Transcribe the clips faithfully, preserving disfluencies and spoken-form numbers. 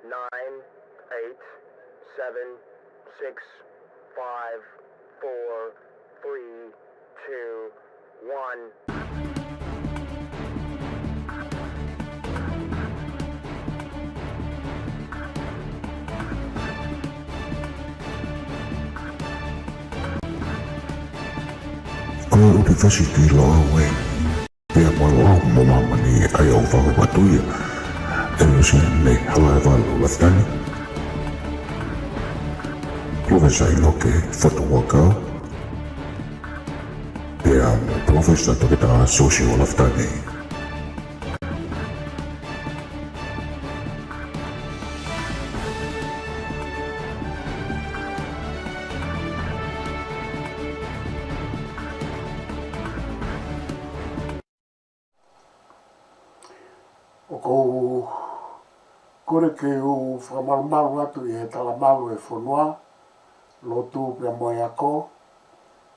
Nine, eight, seven, six, five, four, three, two, one. Ko e University Loʻau ē. Pea mo Loʻau mo Māmani ʻa ia ʻoku fakahoko atu ia ʻe Luseane Halaevalu Lafitani, Professor ʻInoke Fotu Huʻakau, pea mo Professor Toketā Siosiua Lafitani. ʻOku ou kole ke u fakamalumalu atu ʻi he talamalu ʻo e fonua, lotu pea mo e ako,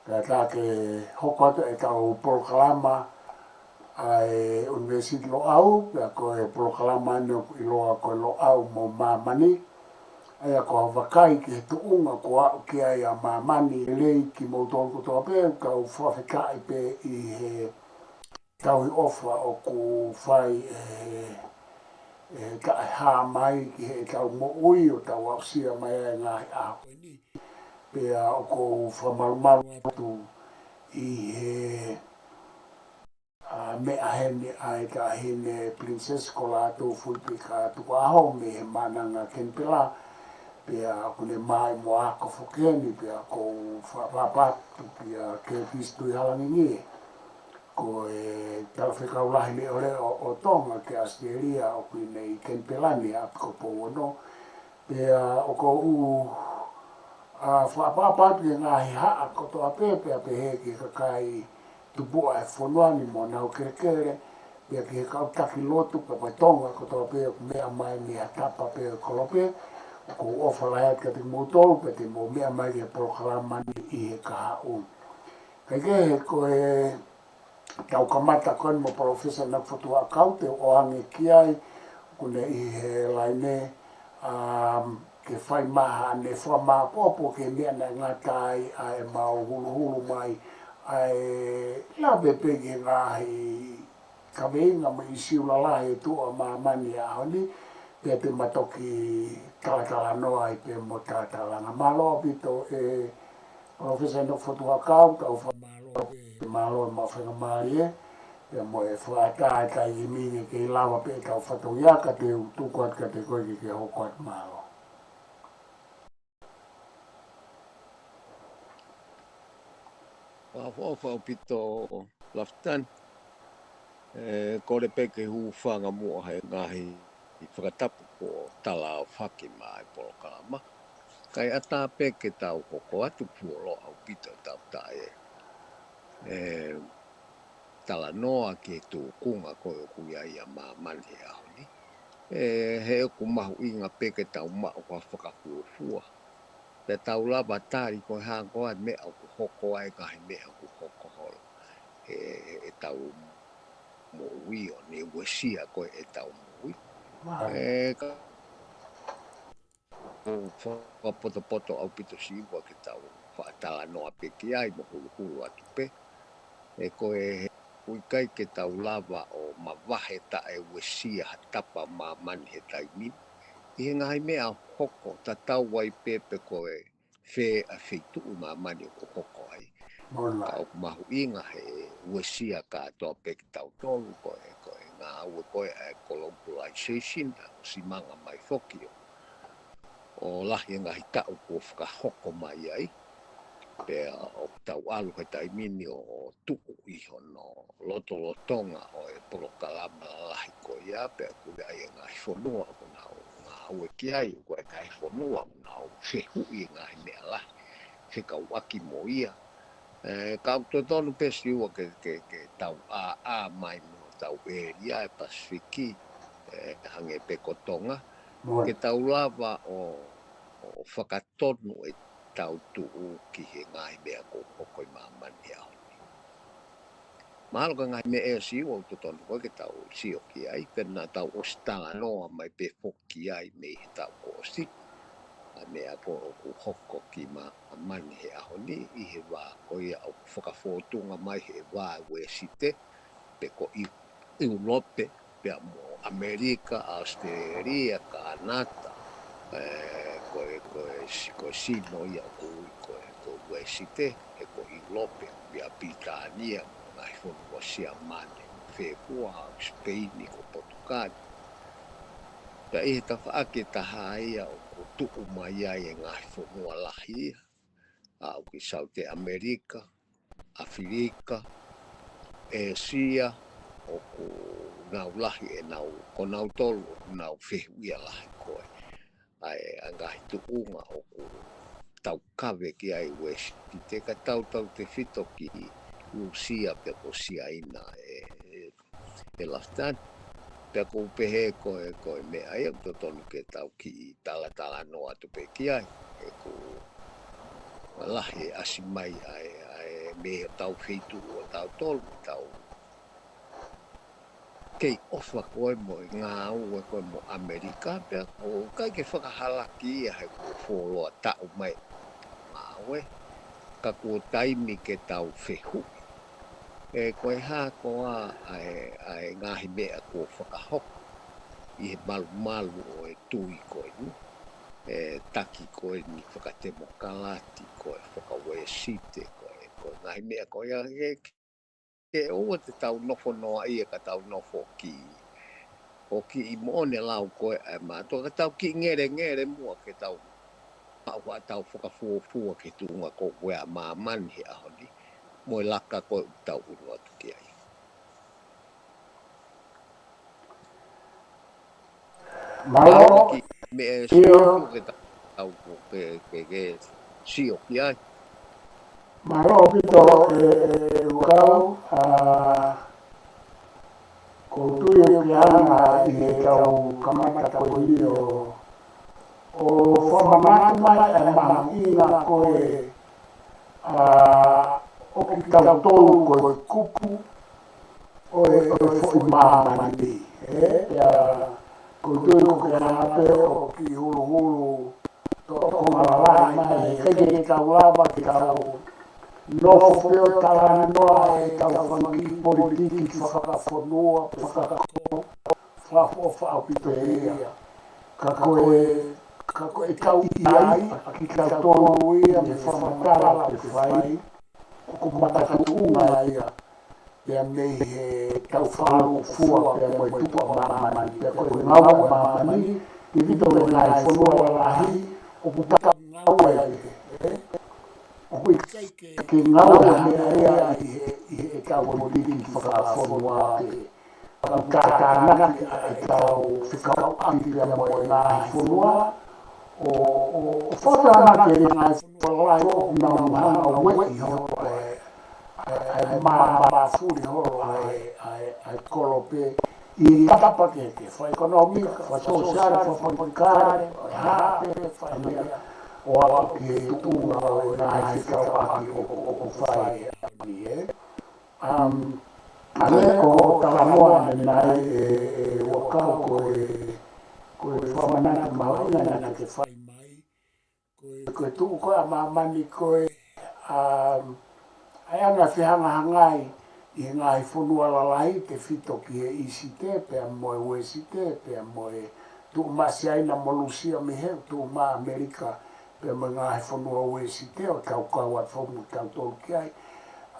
pea tā ke hoko atu ʻetau polokalama ʻa e University Loʻau, pea ko e polokalama eni ʻoku ʻiloa ko e Loʻau mo Māmani, ʻa ia ko e vakai ki he tuʻunga kuo aʻu ki ai ʻa māmani. Lelei kimoutolu kotoa pē, kau fakafetaʻi pē ʻi he tauhi ʻofa ʻoku fai ʻe, ʻe taʻehā mai ki heʻetau moʻui ʻo tau aʻusia mai ʻa e ngaahi ʻaho ko eni. Pea ʻoku ou fakamalumalu atu ʻi he, ʻa, meʻa heni ʻa e Taʻahine Princess ko Lātūfuipika Tukuʻaho mei he Maʻananga Kenipela. Pea ʻoku ne maʻu mo ako foki eni, pea ʻoku ou fakapapatu kia Curtis Tuʻihalangingie, ko e talafekau lahi leʻoleʻo ʻo Tonga ki ʻAositelēlia, ʻoku ʻi heni ʻi Kenipela ni ʻa e ʻApikopou Ono. Pea ʻoku ou, ʻa, fakapapatu ki he ngaahi haʻa kotoa pē, pea pehē ki he kakai tupuʻa ʻo e fonua ni mo honau kelekele, pea ki he kau taki lotu pea mo e Tonga kotoa pē ʻoku meʻa mai mei ha tapa pē ʻo e kolope. ʻOku ou ʻofa lahi atu kiate kimoutolu pea te mou meʻa mai ki he polokalama ni ʻi he kahaʻu. Kae kehe, ko ʻetau kamata ko eni mo Professor ʻInoke Fotu Huʻakau, te u ʻoange ki ai, ʻoku ne ʻi he laine, um, ke fai mai haʻane fakamāʻopoʻopo ki he meʻa naʻe ngata ai ʻa ʻemau huluhulu mai, ʻa e lave pē ki he ngaahi kaveinga mo e ʻīsiu lalahi ʻi tuʻa ʻo māmani he ʻaho ni, pea te ma toki talatalanoa ai pē mo tatalanga. Mālō ʻaupito ē Professor ʻInoke Fotu Huʻakau, kau fakamālō pē, mālō e maʻu faingamālie, pea mo e fakaʻatā e taimi ni ke kei lava pē ʻetau fatongia, ka te u tuku atu kiate koe ke ke hoko atu. Mālō. ʻOfa, ʻofa ʻaupito Lafitani. ʻE, kole pē ke hūfanga muʻa he ngaahi fakatapu kuo tala ʻo faki mai e polokalama. Kae ʻatā pē ke tau hoko atu, fuoloa ʻaupito ʻetau taʻe, ʻe, talanoa ki he tūkunga ko ē ʻoku ʻi ai ʻa māmani he ʻaho ni. ʻE, he ʻoku mahuʻinga pē ke tau maʻu ha fakafuofua. Pea tau lava tali ko e hā koā e meʻa ʻoku hoko ai, ngaahi meʻa ʻoku hoko holo. ʻE, ʻetau moʻui ʻo ne uesia ko ē ʻetau moʻui. Mālō. ʻE, ka, ʻoku fakapotopoto ʻaupito Siua ke tau fakatalanoa pē ki ai mo huluhulu atu pē. ʻE ko e he ʻoku ʻikai ke tau lava ʻo mavahe taʻeuesia ha tapa ʻo māmani he taimi ni. ʻI he ngaahi meʻa hoko tatau ai pē pe ko e fē ʻa e feituʻu ʻi māmani ʻoku hoko ai. Mālō. Ka ʻoku mahuʻinga he uesia kātoa pē kitautolu ko e, ko e ngāue ko ē ʻa e globalization, ʻa e ʻosimanga mai foki ʻo, ʻo lahi e ngaahi taʻu kuo fakahoko mai ai. Pea ʻoku tau ʻalu he taimi ni ʻo tuʻu ʻi hono lotolotonga ʻo e polokalama lalahi ko ia, pea ʻoku ʻi ai e ngaahi fonua ʻoku nau ngāue ki ai, ʻoku ʻi ai e ngaahi fonua ʻoku nau fehuʻi e ngaahi meʻa lahi fekauʻaki mo ia. ʻE, ka ʻoku totonu pē Siua ke, ke, ke tau ʻāʻā mai mei hotau ʻēlia ʻo e Pasifiki, ʻe, hangē pē ko Tonga, Mālō. Ke tau lava ʻo, ʻo fakatonu ʻetau tuʻu ki he ngaahi meʻa ʻoku hoko ʻi māmani he ʻaho ni. Mahalo ko e ngaahi meʻa ʻe siʻi ʻoku totonu ko ē ke tau sio ki ai, pea naʻa tau ʻosi talanoa mai pē foki ai mei he taʻu kuo ʻosi. ʻA e meʻa ko ē ʻoku hoko ki māmani he ʻaho ni, ʻi he vā ko ia ʻoku fakafōtunga mai he vā Uēsite, pe ko ʻIu-, ʻIulope, pea mo ʻAmelika, ʻAositelēlia, Kānata, ē, ko e, ko e si-, ko e sino ia ʻoku ui ko e, ko e Uēsite, ē, ko ʻIulope, pea Pilitānia, ngaahi fonua Siamane, Fēfua, Sipeini, ko Potukali. Pea ʻi he tafaʻaki ʻe taha ia ʻoku tuʻu mai ai e ngaahi fonua lahi ia, ʻa ʻoku ʻi Saute ʻAmelika, ʻAfilika, ʻĒsia, ʻoku nau lahi ʻenau, ko nautolu ʻoku nau fehuʻia lahi ko ē ʻa e, ʻa e ngaahi tuʻunga ʻoku taukave ki ai Uēsite, kae tautautefito ki Lūsia pea ko Siaina ē, ē, ʻe Lafitani. Pea ʻoku ou pehē ko e, ko e meʻa ia ʻoku totonu ke tau kiʻi talatalanoa atu pē ki ai. ʻOku lahi e ʻasi mai ʻa e, ʻa e mei hotau feituʻu ʻo tautolu, tau kei ʻofa ko ē mo e ngāue ko ē mo ʻAmelika, pea ʻoku ʻikai ke fakahalaki ia he kuo fuoloa taʻu mai ngāue, ka kuo taimi ke tau fehuʻi. Ē, ko e hā koā ʻa e, ʻa e ngaahi meʻa kuo fakahoko ʻi he malumalu ʻo e tui ko eni, ē, taki ko eni fakatemokalati, ko e faka-Uēsite, ko e, ko e ngaahi meʻa ko ia, ke, ke ʻoua te tau nofo noaʻia ka tau nofo ki, ʻo kiʻi moʻoni lau ko ē ʻa e mātuʻa, ka tau kiʻi ngelengele muʻa ke tau maʻu haʻatau fakafuofua ki he tuʻunga ko ē ʻa māmani he ʻaho ni, mo e laka ko ē ʻoku tau ʻunu atu ki ai. Mālō. Mālō ki he meʻa ʻe siʻi ʻoku ke ta-, tau ko ke, ke, ke sio ki ai. Mālō ʻaupito ē, ē, ʻUkau, ʻa, ʻoku ou tui ʻoku ke hanga ʻi heʻetau kamata ko eni ʻo, ʻo fakamanatu mai ʻa e mahuʻinga ko ē, ʻa, ʻo kitautolu ko e kupu ʻo e, ʻo e foʻi māmani. Ē, pea ʻoku ou tui ʻoku ke hanga pē ʻo kiʻi huluhulu toʻotoʻo lalahi mai, heʻikai ke tau lava ke tau nofo pē ʻo talanoa ʻetau fanga kiʻi politiki fakafonua, fakakolo, fakaʻofoʻofa ʻaupito ia. Ka ko e, ka ko e tau ʻi ai ʻa kitautolu ia mei he fakamatala ʻoku ke fai, ʻoku makatuʻunga ia pea mei he tau fakalūkufua pea mo e tuʻu ʻa māmani, pea ko e ngāue ʻa māmani, tefito mo e ngaahi fonua lalahi ʻoku tau ngāue ai, ē? ʻOku ʻikai ke, ke ngāue ha meʻa ia ʻi he, ʻi heʻetau politiki fakafonua pē. Ka ʻoku tātānaki ʻa ʻetau fekauʻaki pea mo e ngaahi fonua, ʻo, ʻo, ʻo fakatānaki e ngaahi fonua lalahi ʻoku nau hanga ʻo ueʻi holo ʻa e, ʻa e, ʻa e mā-, māfuli holo ʻa e, ʻa e, ʻa e kolope ʻi he tapa kehekehe, fakaʻekonōmika, fakasōsiale, fakapolitikale, ʻo e hā pē, fakameʻa, ʻo aʻu ki he tuʻunga ʻo e ngaahi fekauʻaki ʻoku, ʻoku fai ʻe he ʻaho ni, ē. Um, ʻa ia ko hoʻo talanoa ʻanenai ē, ē, ʻUakau, ko e, ko e fakamanatu mahuʻinga naʻa ke fai mai. Ko e, ko e tuʻu ko ē ʻa māmani ko e, um, ʻa e anga fehangahangai ʻi he ngaahi fonua lalahi tefito ki he ʻIsite, pea mo e Uēsite, pea mo e tuʻu mai ʻa Siaina mo Lūsia mei he tuʻu mai ʻa ʻAmelika, pea mo e ngaahi fonua Uēsite ʻo tau kau atu foki mo tautolu ki ai.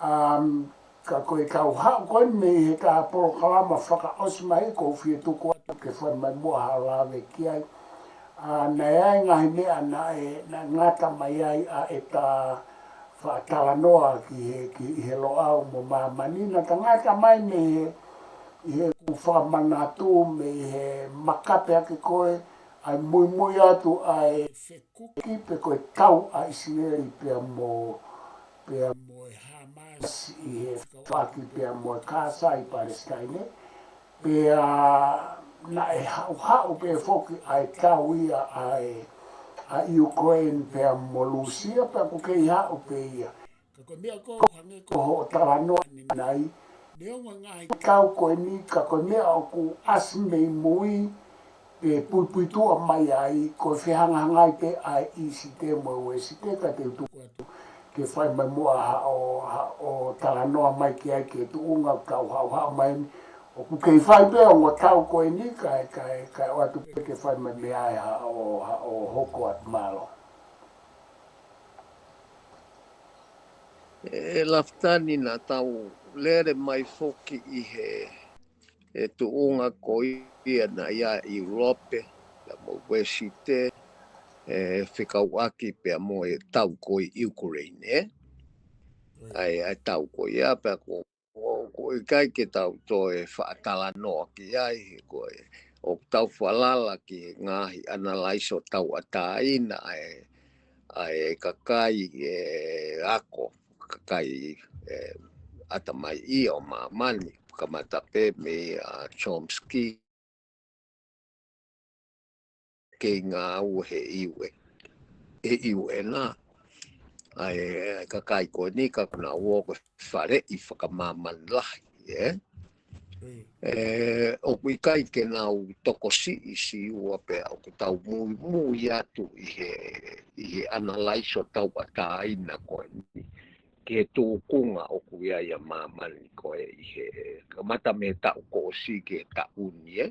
Um, Ka ko e kau haʻu ko eni mei he taha polokalama fakaʻosi mai, ʻoku ou fie tuku atu ke fai mai muʻa ha lave ki ai. ʻA, naʻe ʻi ai e ngaahi meʻa naʻe, naʻe ngata mai ai ʻa ʻeta faʻa talanoa ki he, ki he Loʻau mo māmani, naʻe ngata mai mei he, ʻi heʻeku fakamanatu mei he makape ake ko ē, ʻa e muimui atu ʻa e fekuki pe ko e tau ʻa ʻIsileli pea mo pea mo e Hamas ʻi he fekauʻaki pea mo e Kasa ʻi Palesitaine, pea naʻe haʻuhaʻu pē foki ʻa e tau ia ʻa e, ʻa ʻIukuleini pea mo Lūsia, pea ʻoku kei haʻu pē ia. Ka ko e meʻa ko ē hangē ko hoʻo talanoa ʻanenai, Neongo e ngaahi tau ko eni ka ko e meʻa ʻoku ʻasi mei mui, pe puipuituʻa mai ai, ko e fehangahangai pē ʻa e ʻIsite mo e Uēsite ka te u tuku atu ke fai mai muʻa haʻo, haʻo talanoa mai ki ai ki he tuʻunga ʻoku tau haʻuhaʻu mai ni. ʻOku kei fai pē ongo tau ko eni, kae, kae, kae ʻoatu pē ke fai mai mei ai haʻo, haʻo hoko atu, mālō. ʻE Lafitani, naʻa tau lele mai foki ʻi he, he tuʻunga ko ia naʻe ʻi ai ʻa ʻIulope, pea mo Uēsite, ʻe fekauʻaki pea mo e tau ko ē ʻi ʻIukuleini, ē? ʻA e, ʻa e tau ko ia, pea ko, ʻoku ʻikai ke tau toe faʻa talanoa ki ai, he ko e, ʻoku tau falala ki he ngaahi ʻanalaiso tauʻatāina ʻa e, ʻa e kakai ʻe ako, kakai ʻe ʻatamai ia ʻo māmani, kamata pē mei a Chomsky, kei ngāue he ʻIu-, he ʻIu ʻEna. ʻA e, ʻa e kakai ko eni ka ko nau ō ko e faleʻi fakamāmani lahi, ē? ʻE, ʻoku ʻikai ke nau tokosiʻi Siua pea ʻoku tau muimui atu ʻi he, ʻi he ʻanalaiso tauʻatāina ko eni ki he tūkunga ʻoku ʻi ai ʻa māmani ko ē ʻi he kamata mei he taʻu kuo ʻosi ki he taʻu ni, ē?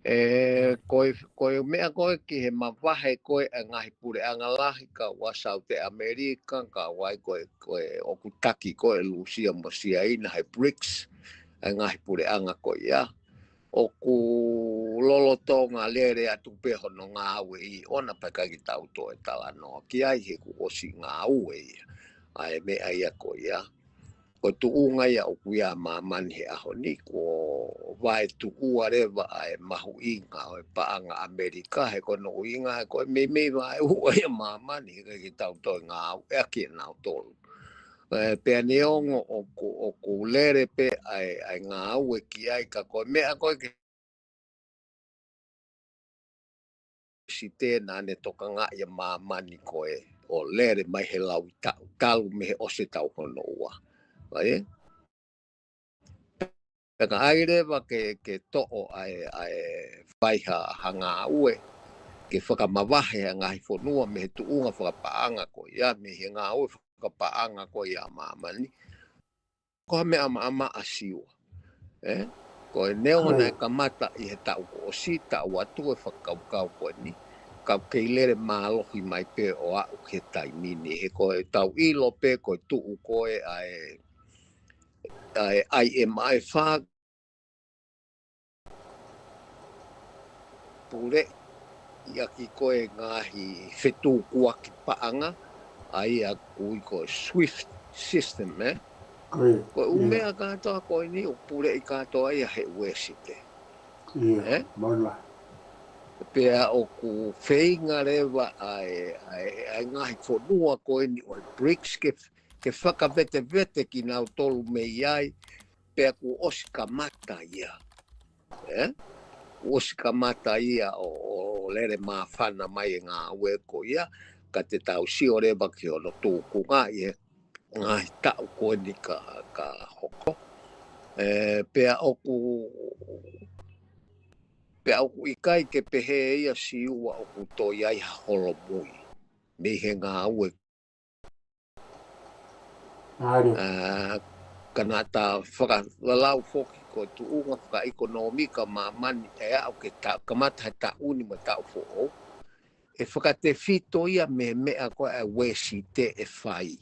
ʻE, ko e, ko e meʻa ko ē ki he mavahe ko ē ʻa e ngaahi puleʻanga lahi kau ʻa Saute ʻAmelika, kau ai ko e, ko e ʻoku taki ko ē Lūsia mo Siaina he brics, ʻa e ngaahi puleʻanga ko ia. ʻOku lolotonga lele atu pē hono ngāue ʻi ʻona pea ʻikai ke tau toe talanoa ki ai he kuo ʻosi ngāue ia. ʻA e meʻa ia ko ia. Ko e tuʻunga ia ʻoku ʻi ai ʻa māmani he ʻaho ni, kuo vaetuʻua leva ʻa e mahuʻinga ʻo e paʻanga ʻAmelika, he ko hono ʻuhinga, he ko e meimei vaeua ia ʻa māmani, he ʻikai ke tau toe ngāueʻaki ʻe nautolu. ʻE, pea neongo ʻoku, ʻoku lele pē ʻa e, ʻa e ngāue ki ai ka ko e meʻa ko ē ke Uēsite naʻa ne tokangaʻi ʻa māmani ko ē ʻo lele mai he lauʻi taʻu talu mei he ʻosi e taʻu hono ua. Vai? Pea ka ʻai leva ke, ke toʻo ʻa e, ʻa e fai ha, ha ngāue, ke fakamavahe ʻa e ngaahi fonua mei he tuʻunga fakapaʻanga ko ia, mei he ngāue fakapaʻanga ko ia ʻa māmani. Ko ha meʻa maʻamaʻa Siua. Ē? Ko e neongo naʻe kamata ʻi he taʻu kuo ʻosi, taʻu atu e fakakaukau ko eni. Ka ʻoku kei lele mālohi mai pē ʻo aʻu ki he taimi ni. He ko e tau ʻilo pē ko e tuʻu ko ē ʻa e, ʻa e I M F, puleʻi ʻaki ko ē ngaahi fetukuaki paʻanga, ʻa ia ʻoku ui ko e SWIFT system, ē? Ko e ʻū meʻa kātoa ko eni ʻoku puleʻi kātoa ia he Uēsite. Ē? Pea ʻoku feinga leva ʻa e, ʻa e, ʻa e ngaahi fonua ko eni ʻo e brics ke, ke fakavetevete kinautolu mei ai, pea kuo ʻosi kamata ia. Ē? Kuo ʻosi kamata ia ʻo, ʻo lele māfana mai e ngāue ko ia, ka te tau sio leva ki hono tūkunga ʻi he ngaahi taʻu ko eni ka, ka hoko. Ē, pea ʻoku, pea ʻoku ʻikai ke pehē ia Siua ʻoku toe ʻi ai ha holomui mei he ngāue. ʻA, ka naʻa ta fakalalau foki ko e tuʻunga fakaʻekonōmika māmani ʻe aʻu ke ta-, kamata he taʻu ni mo e taʻu foʻou. ʻE fakatefito ia mei he meʻa ko ē ʻa Uēsite ʻe fai.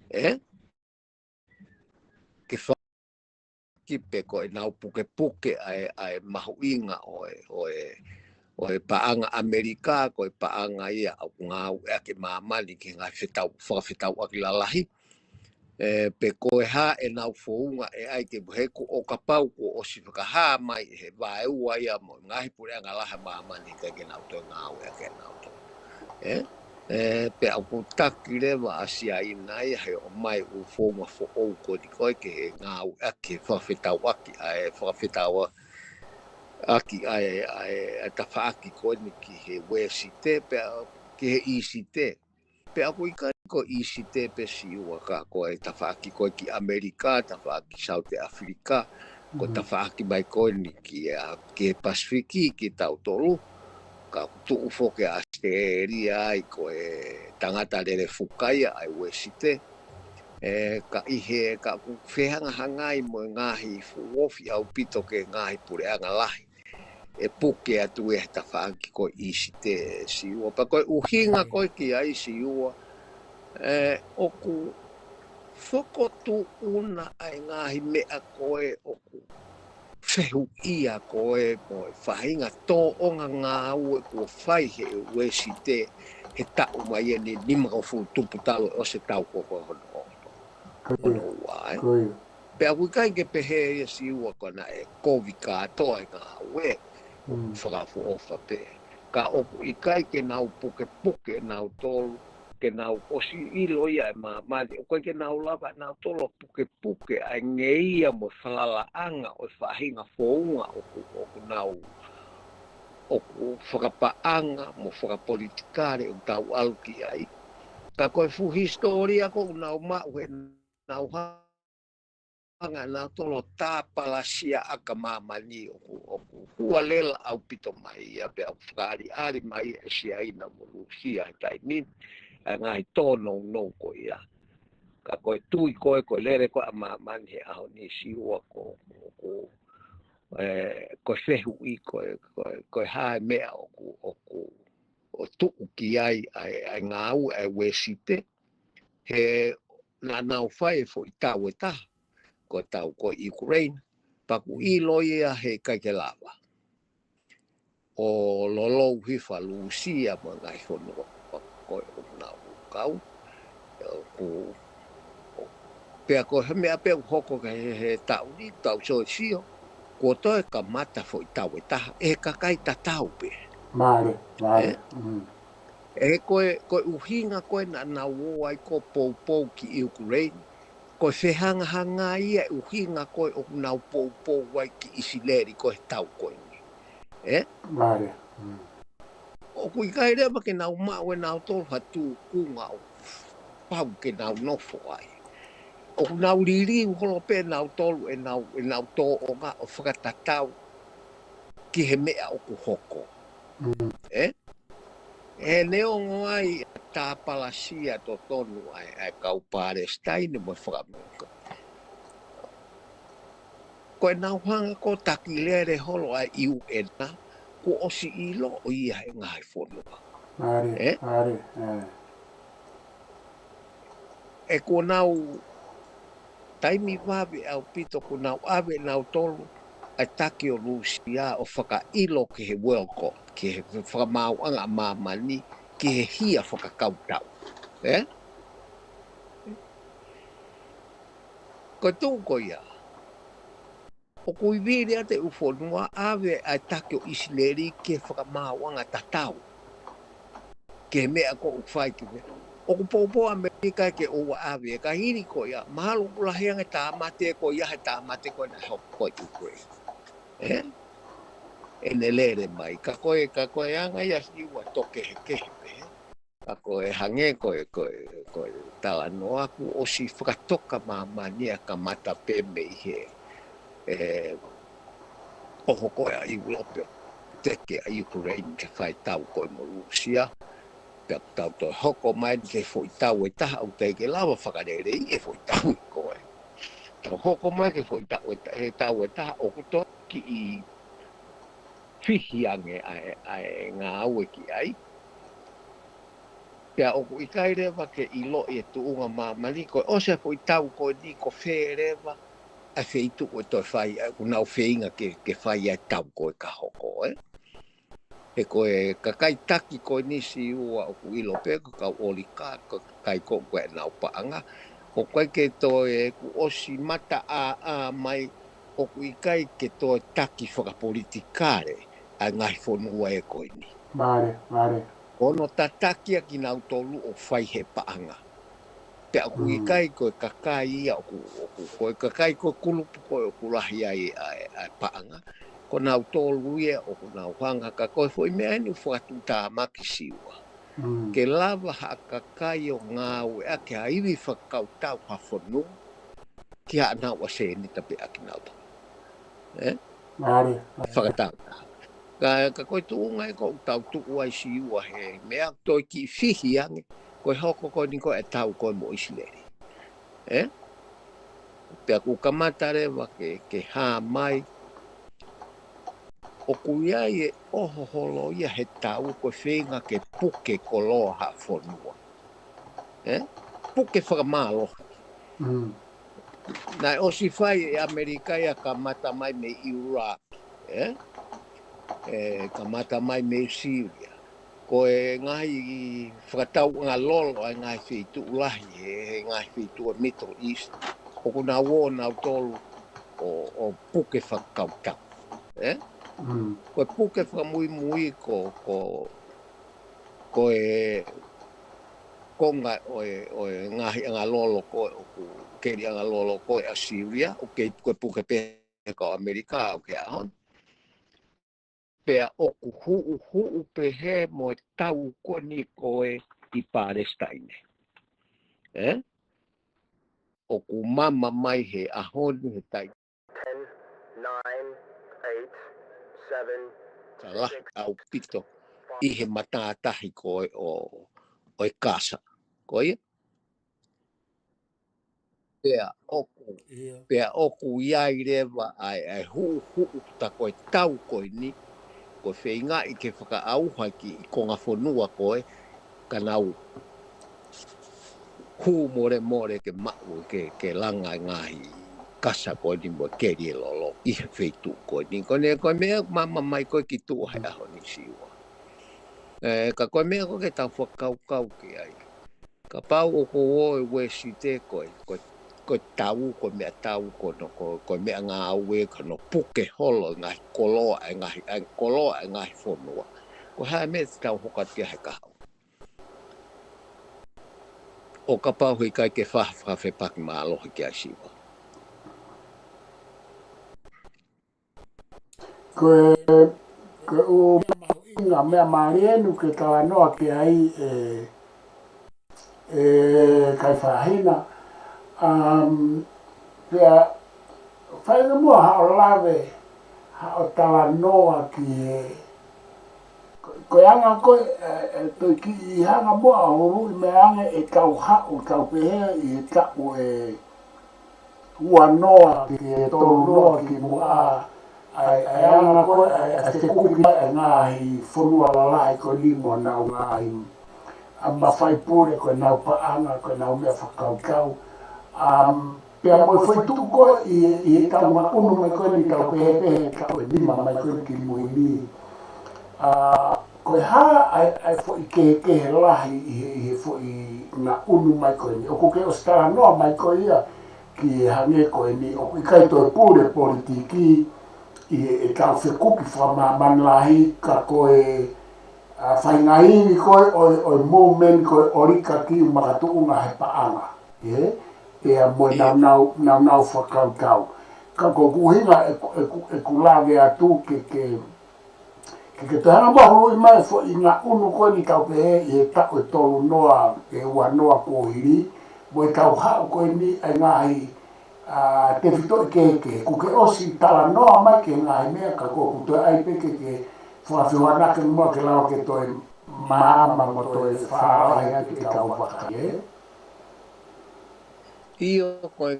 Ē? Ke fa-, ki pe ko ʻenau pukepuke ʻa e, ʻa e mahuʻinga ʻo e, ʻo e, ʻo e paʻanga ʻAmelika, ko e paʻanga ia ʻoku ngāueʻaki ʻe māmani ki he ngaahi fetau, fakafetauʻaki lalahi. Ē, pe ko e hā ʻenau founga ʻe ʻai ke, he kuo, ʻo kapau kuo ʻosi fakahā mai ʻe he vaeua ia mo e ngaahi puleʻanga lahi ʻa māmani ʻikai ke nau toe ngāueʻaki ʻe nautolu. Ē? Ē, pea ʻoku taki leva ʻa Siaina ia he ʻomai ʻū founga foʻou ko eni ko ē ke ngāueʻaki, fakafetauʻaki, ʻa e fakafetauʻaki, ʻa e, ʻa e, ʻa e tafaʻaki ko eni ki he Uēsite, pea ki he ʻIsite. Pea ʻoku ʻikai ko ʻIsite pē Siua ka ko e tafaʻaki ko ē ki ʻAmelika, tafaʻaki Saute ʻAfilika, ko e tafaʻaki mai ko eni ki, ā, ki he Pasifiki, kitautolu, ka ʻoku tuʻu foki ʻa ʻAositelēlia ai ko e tangata lele fuka ia ʻa e Uēsite. ʻE, ka ʻi he, ka ʻoku fehangahangai mo e ngaahi fuʻu ofi ʻaupito ki he ngaahi puleʻanga lahi. ʻE puke atu ia he tafaʻaki ko ʻIsite Siua. Pea ko e ʻuhinga ko ē ki ai Siua, ʻe, ʻoku fokotuʻuna ʻa e ngaahi meʻa ko ē ʻoku fehuʻia ko ē mo e faʻahinga tōʻonga ngāue kuo fai he Uēsite he taʻu mai eni nimangofulu tupu talu ʻosi e taʻu ko ē hono, hono ua, ē. Pea ʻoku ʻikai ke pehē ia Siua ko ena ʻe kovi kātoa e ngāue, fakaʻofoʻofa pē. Ka ʻoku ʻikai ke nau pukepuke nautolu, ke nau ʻosi ʻilo ia ʻe māmani, ʻoku ʻikai ke nau lava nautolu ʻo pukepuke ʻa e ngeia mo e falalaʻanga ʻo e faʻahinga founga ʻoku, ʻoku nau, ʻoku fakapaʻanga mo fakapolitikale ʻoku tau ʻalu ki ai. Ka ko e fuʻu hisitōlia ko ē ʻoku nau maʻu he nau ha- anga nautolu ʻo tāpalasia ʻaki ʻa māmani ʻoku, ʻoku hualela ʻaupito mai ia pea ʻoku fakaʻaliʻali mai ʻe Siaina mo Lūsia he taimi ni, ʻa e ngaahi tōnounou ko ia. Ka ko e tui ko ē, ko e lele ko ē ʻa māmani he ʻaho ni Siua ko, ko, ko, ʻe, ko e fehuʻi ko ē, ko e, ko e hā e meʻa ʻoku, ʻoku, ʻo tuʻu ki ai ʻa e, ʻa e ngāue ʻa e Uēsite, he naʻa nau fai e foʻi tau ʻe taha, ko e tau ko ē ʻIukuleini, pea ʻoku ʻilo ia he ʻikai ke lava ʻo lolou hifo ʻa Lūsia mo e ngaahi fonua ko ē ʻoku nau kau. ʻOku, pea ko e hā e meʻa pē ʻoku hoko ki he, he taʻu ni, tau sio, kuo toe kamata foʻi tau ʻe taha ʻe he kakai tatau pē. Mālie, mālie. ʻE? ʻE ko e, ko e ʻuhinga ko ē naʻa nau ō ai ko ē ʻo poupou ki ʻIukuleini, ko e fehangahangai ia e ʻuhinga ko ē ʻoku nau poupou ai ki ʻIsileli ko ē he tau ko eni. ʻE? Mālie. ʻOku ʻikai leva ke nau maʻu ʻe nautolu ha tūkunga ʻoku pau ke nau nofo ai. ʻOku nau liliu holo pē nautolu ʻenau, ʻenau tōʻonga ʻo fakatatau ki he meʻa ʻoku hoko. ʻE? ʻE neongo ai ʻa e tāpalasia totonu ʻa e, ʻa e kau Palesitaine mo e fakaʻAmelika, ko ʻenau hanga ko ē ʻo taki lele holo ʻa e U N, kuo ʻosi ʻiloʻi ia ʻe he ngaahi fonua. ʻE? ʻE kuo nau taimi vave ʻaupito kuo nau ʻave ʻe nautolu ʻa e taki ʻo Lūsia ʻo fakaʻilo ki he World Court, ki he fakamaauʻanga ʻa māmani, ki he hia fakakautau. ʻE? Ko e tuʻu ko ia, ʻoku ʻi vili ʻa e ʻū fonua ʻave ʻa e taki ʻo ʻIsileli ki he fakamaauʻanga tatau ki he meʻa ko ē ʻoku fai ki he. ʻOku poupou ʻa ʻAmelika ke ʻoua ʻave, ka hili ko ia, mahalo ʻoku lahi ange e tāmate ko ia he tāmate ko ē naʻe hoko ko ē ʻi ʻIukuleini. ʻE? ʻEne lele mai, ka ko e, ka ko e anga ia Siua ʻo e tō kehekehe pē. Ka ko e hangē ko e, ko e, ko e talanoa kuo ʻosi fakatoka māmani ia kamata pē mei he, ʻe, ʻoho ko ē ʻa ʻIulope ʻo teke ʻa ʻIukuleini ke fai tau ko ē mo Lūsia. Pea tau toe hoko mai ki he foʻi tau ʻe taha ʻoku teʻeki ke lava fakaleleiʻi e foʻi tau ko ē. Tau hoko mai ki he foʻi tau ʻe ta-, ʻe tau ʻe taha ʻoku toe kiʻi fihi ange ʻa e, ʻa e ngāue ki ai. Pea ʻoku ʻikai leva ke ʻiloʻi e tuʻunga māmani, ko e ʻosi e foʻi tau ko eni ko fē leva ʻa e feituʻu ʻe toe fai, ʻa ʻoku nau feinga ke, ke fai ai e tau ko ē ka hoko, ʻe. He ko e kakai taki ko eni Siua ʻoku ʻilo pē ko e kau ʻolika, ko e kakai ko ē ʻoku ʻi ai ʻenau paʻanga. ʻOku ʻikai ke toe, kuo ʻosi mataʻāʻā mai, ʻoku ʻikai ke toe taki fakapolitikale ʻa e ngaahi fonua ʻe ko eni. Mālie, mālie. Ko hono tataki ʻa kinautolu ʻo fai he paʻanga. Pea ʻoku ʻikai ko e kakai ia ʻoku, ʻoku, ko e kakai ko e kulupu ko ē ʻoku lahi ai ʻa e, ʻa e paʻanga. Ko nautolu ia ʻoku nau hanga ka ko e foʻi meʻa eni ʻoku fakatuʻutāmaki Siua. ke lava ha kakai ʻo ngāueʻaki ha ivi fakakautau ha fonua ki haʻanau ʻasenita pē ʻakinautolu. ʻE? Fakatau. Ka, ka ko e tuʻunga ē ʻoku tau tuʻu ai Siua he meʻa ʻoku toe kiʻi fihi ange, ko e hoko ko eni ko e tau ko ē mo ʻIsileli. ʻE? Pea ʻoku kamata leva ke, ke hā mai, ʻoku ʻi ai e ʻoho holo ia he tau ko e feinga ke puke koloa ha fonua. ʻE? Puke fakamālohi. Naʻe ʻosi fai ʻe ʻAmelika ia kamata mai mei ʻIulaki. ʻE? ʻE, kamata mai mei Siria. Ko e ngaahi fakatauʻanga lolo ʻa e ngaahi feituʻu lahi, he, he ngaahi feituʻu ʻa Middle East. ʻOku nau ō nautolu ʻo, ʻo puke fakakautau. ʻE? Ko e puke fakamuimui ko, ko, ko e konga ʻo e, ʻo e ngaahi ʻanga lolo ko ē ʻoku keli ʻanga lolo ko ē ʻa Siria, ʻoku kei pukepuke pē ʻe he kau ʻAmelika ʻoku ke ʻaho ni. Pea ʻoku huʻuhuʻu pehē mo e tau ko eni ko ē ʻi Palesitaine. ʻE? ʻOku mama mai he ʻaho ni he tai ten, nine, eight, seven, ka lahi ʻaupito ʻi he matātahi ko ē ʻo, ʻo e Kasa. Ko ia? Pea ʻoku, pea ʻoku ʻi ai leva ʻa e, ʻa e huʻuhuʻu ta ko e tau ko eni, ko e feingaʻi ke fakaʻauha ki he konga fonua ko ē, ka nau hū molemole ke maʻu, ke, ke langa e ngaahi kasa ko eni mo e keli e lolo ʻi he feituʻu ko eni. Ko eni, ko e meʻa mama mai ko ē ki tuʻa he ʻaho ni Siua. ʻE, ka ko e meʻa ko ē ke tau fakakaukau ki ai. Kapau ʻoku ō e Uēsite ko e, ko e, ko e tau, ko e meʻatau, ko hono, ko, ko e meʻangāue, ko hono puke holo e ngaahi koloa, e ngaahi, e koloa, e ngaahi fonua. Ko e hā e meʻa te tau hoko atu ki ai he kahaʻu? ʻO kapau he ʻikai ke fa-, fakafepaki mālohi ki ai Siua. Ko e, ko e ʻū meʻa mahuʻinga, meʻa mālie eni ke talanoa ki ai ʻe, ʻe Kaifahina. Um, pea, fai ange muʻa haʻo lave, haʻo talanoa ki he, ko, ko e anga ko ē, ʻe, ʻe, toe kiʻi hanga muʻa ʻo huluʻi mai ange ʻetau haʻu, tau pehē ʻi he taʻu ʻe ua noa ki he tolu noa kimuʻa, ʻa e, ʻa e anga ko ē, ʻa e, ʻa e fekuki mai e ngaahi fonua lalahi ko eni mo ʻenau ngaahi, ʻa, mafai pule ko ʻenau paʻanga, ko ʻenau meʻa fakakautau. Um, pea mo e foʻi tuʻu ko ē ʻi, ʻi heʻetau ngaʻunu mai ko eni tau pehē pē he taʻu ʻe nima mai ko eni kimui ni. ʻA, ko e hā ʻa e, ʻa e foʻi kehekehe lahi ʻi he, ʻi he foʻi ngaʻunu mai ko eni. ʻOku ke ʻosi talanoa mai ko ia ki he hangē ko eni ʻoku ʻikai toe pule politiki ʻi he, ʻetau fekuki fakamāmani lahi ka ko e, ʻa, faʻahinga ivi ko ē ʻo e, ʻo e movement ko ē ʻo e ʻolikaki makatuʻunga he paʻanga. ʻE? Pea mo e naunau, naunau fakakautau. Ka ko ʻeku ʻuhinga ʻeku, ʻeku, ʻeku lave atu ke, ke, ke, ke toe hanga muʻa huluʻi mai e foʻi ngaʻunu ko eni tau pehē ʻi he taʻu ʻe tolu noa, ʻe ua noa kuo hili, mo ʻetau haʻu ko eni ʻa e ngaahi, ʻa, tefitoʻi kehekehe. ʻOku ke ʻosi talanoa mai ki he ngaahi meʻa ka ko ʻeku toe ʻai pē ke, ke fakafehoanaki muʻa ke lava ke toe maama mo toe fālahi atu ʻetau vaka, ʻe? ʻIo, ko e,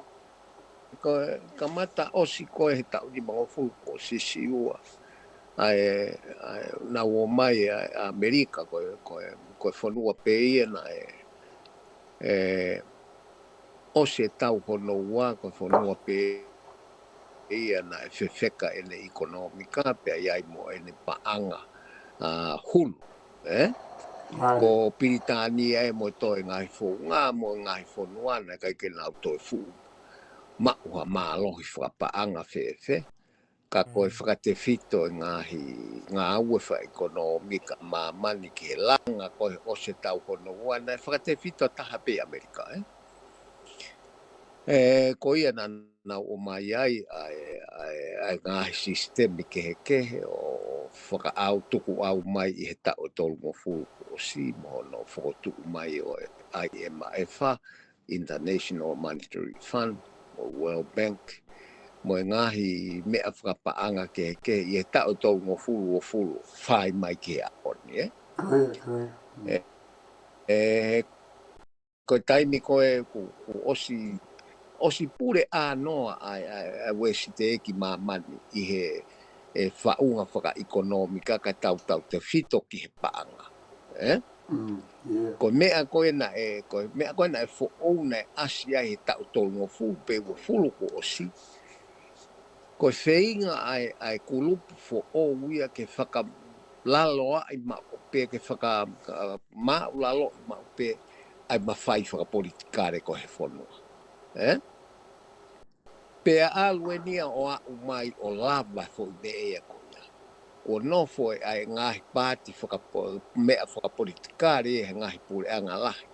ko e kamata ʻosi ko ē he taʻu nimangofulu kuo Siosiua. ʻA e, ʻa e, naʻe ō mai ʻa, ʻa ʻAmelika, ko e, ko e, ko e fonua pē ia naʻe, ʻe, ʻosi e tau hono ua, ko e fonua pē ia naʻe fefeka ʻene ʻikonōmika, pea ʻi ai mo ʻene paʻanga, ʻa, hulu, ʻe? Ko Pilitānia ē mo e toe ngaahi founga, mo e ngaahi fonua, naʻe ʻikai ke nau toe fuʻu maʻu ha mālohi fakapaʻanga fēfē. Ka ko e fakatefito e ngaahi ngāue fakaʻikonōmika ʻa māmani ki he langa ko ē ʻosi e tau hono ua, naʻe fakatefito taha pē ʻAmelika, ʻe? ʻE, ko ia naʻa nau ō mai ai ʻa e, ʻa ʻa e ngaahi sisitemi kehekehe ʻo fakaʻau tukuʻau mai ʻi he taʻu ʻe tolungofulu kuo ʻosi mo hono fokotuʻu mai ʻo e I M F, International Monetary Fund, mo World Bank, mo e ngaahi meʻa fakapaʻanga kehekehe ʻi he taʻu ʻe tolungofulu, uofulu, fai mai ki he ʻaho ni, ē? Ko ia, ko ia. ʻE, ʻe, ko e taimi ko ē kuo, kuo ʻosi, ʻosi pule ʻānoa ʻa e, ʻa e, ʻa e Uēsite ki māmani ʻi he, ʻe, faʻunga fakaʻekonōmika kae tautautefito ki he paʻanga. Ē? Mm, yeah. Ko e meʻa ko ē naʻe, ko e meʻa ko ē naʻe foʻou naʻe ʻasi ai he taʻu tolungofulu pe uofulu kuo ʻosi. Ko e feinga ʻa e, ʻa e kulupu foʻou ia ke fakalaloaʻi maʻu pē, ke faka-, ka-, maʻulaloʻi maʻu pē ʻa e mafai fakapolitikale ko ē he fonua. Ē? Pea ʻalu eni ia ʻo aʻu mai ʻo lava e foʻi meʻa ia ko ia. Kuo nofo ʻa e ngaahi paati fakapo-, meʻa fakapolitikale he ngaahi puleʻanga lahi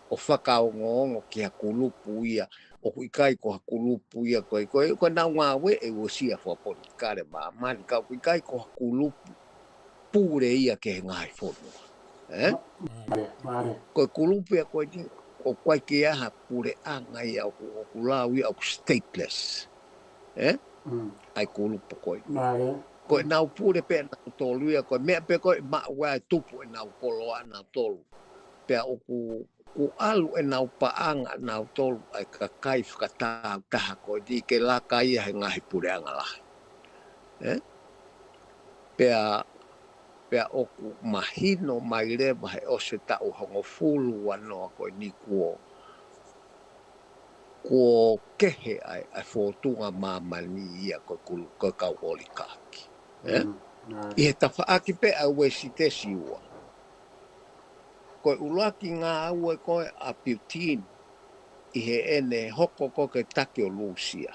ʻo fakaongoongo ki ha kulupu ia, ʻoku ʻikai ko ha kulupu ia ko ē, ko ē, ko ʻenau ngāue ʻe uesia fakapolitikale māmani, ka ʻoku ʻikai ko ha kulupu pule ia ki he ngaahi fonua. Ē? Mālie, mālie. Ko e kulupu ia ko eni, ʻoku ʻikai ke ʻi ai ha puleʻanga ia ʻoku, ʻoku lau ia ʻoku stateless. Ē? Mm. ʻA e kulupu ko eni. Mālie. Ko ʻenau pule pē ʻanautolu ia, ko e meʻa pē ko ē maʻu ai e tupu ʻenau koloa ʻanautolu. Pea ʻoku, kuo ʻalu ʻenau paʻanga ʻanautolu ʻa e kakai fakatāutaha ko eni ke laka ia he ngaahi puleʻanga lahi. Ē? Pea, pea ʻoku mahino mai leva he ʻosi e taʻu hongofulu ua noa ko eni kuo, kuo kehe ʻa e, ʻa e fōtunga māmani ia ko e kulu-, ko e kau ʻolikaki. Ē? Mm, nā. ʻI he tafaʻaki pē ʻa Uēsite Siua. Ko e ʻuluaki ngāue ko ē ʻa Putin ʻi heʻene hoko ko ē ko e taki ʻo Lūsia.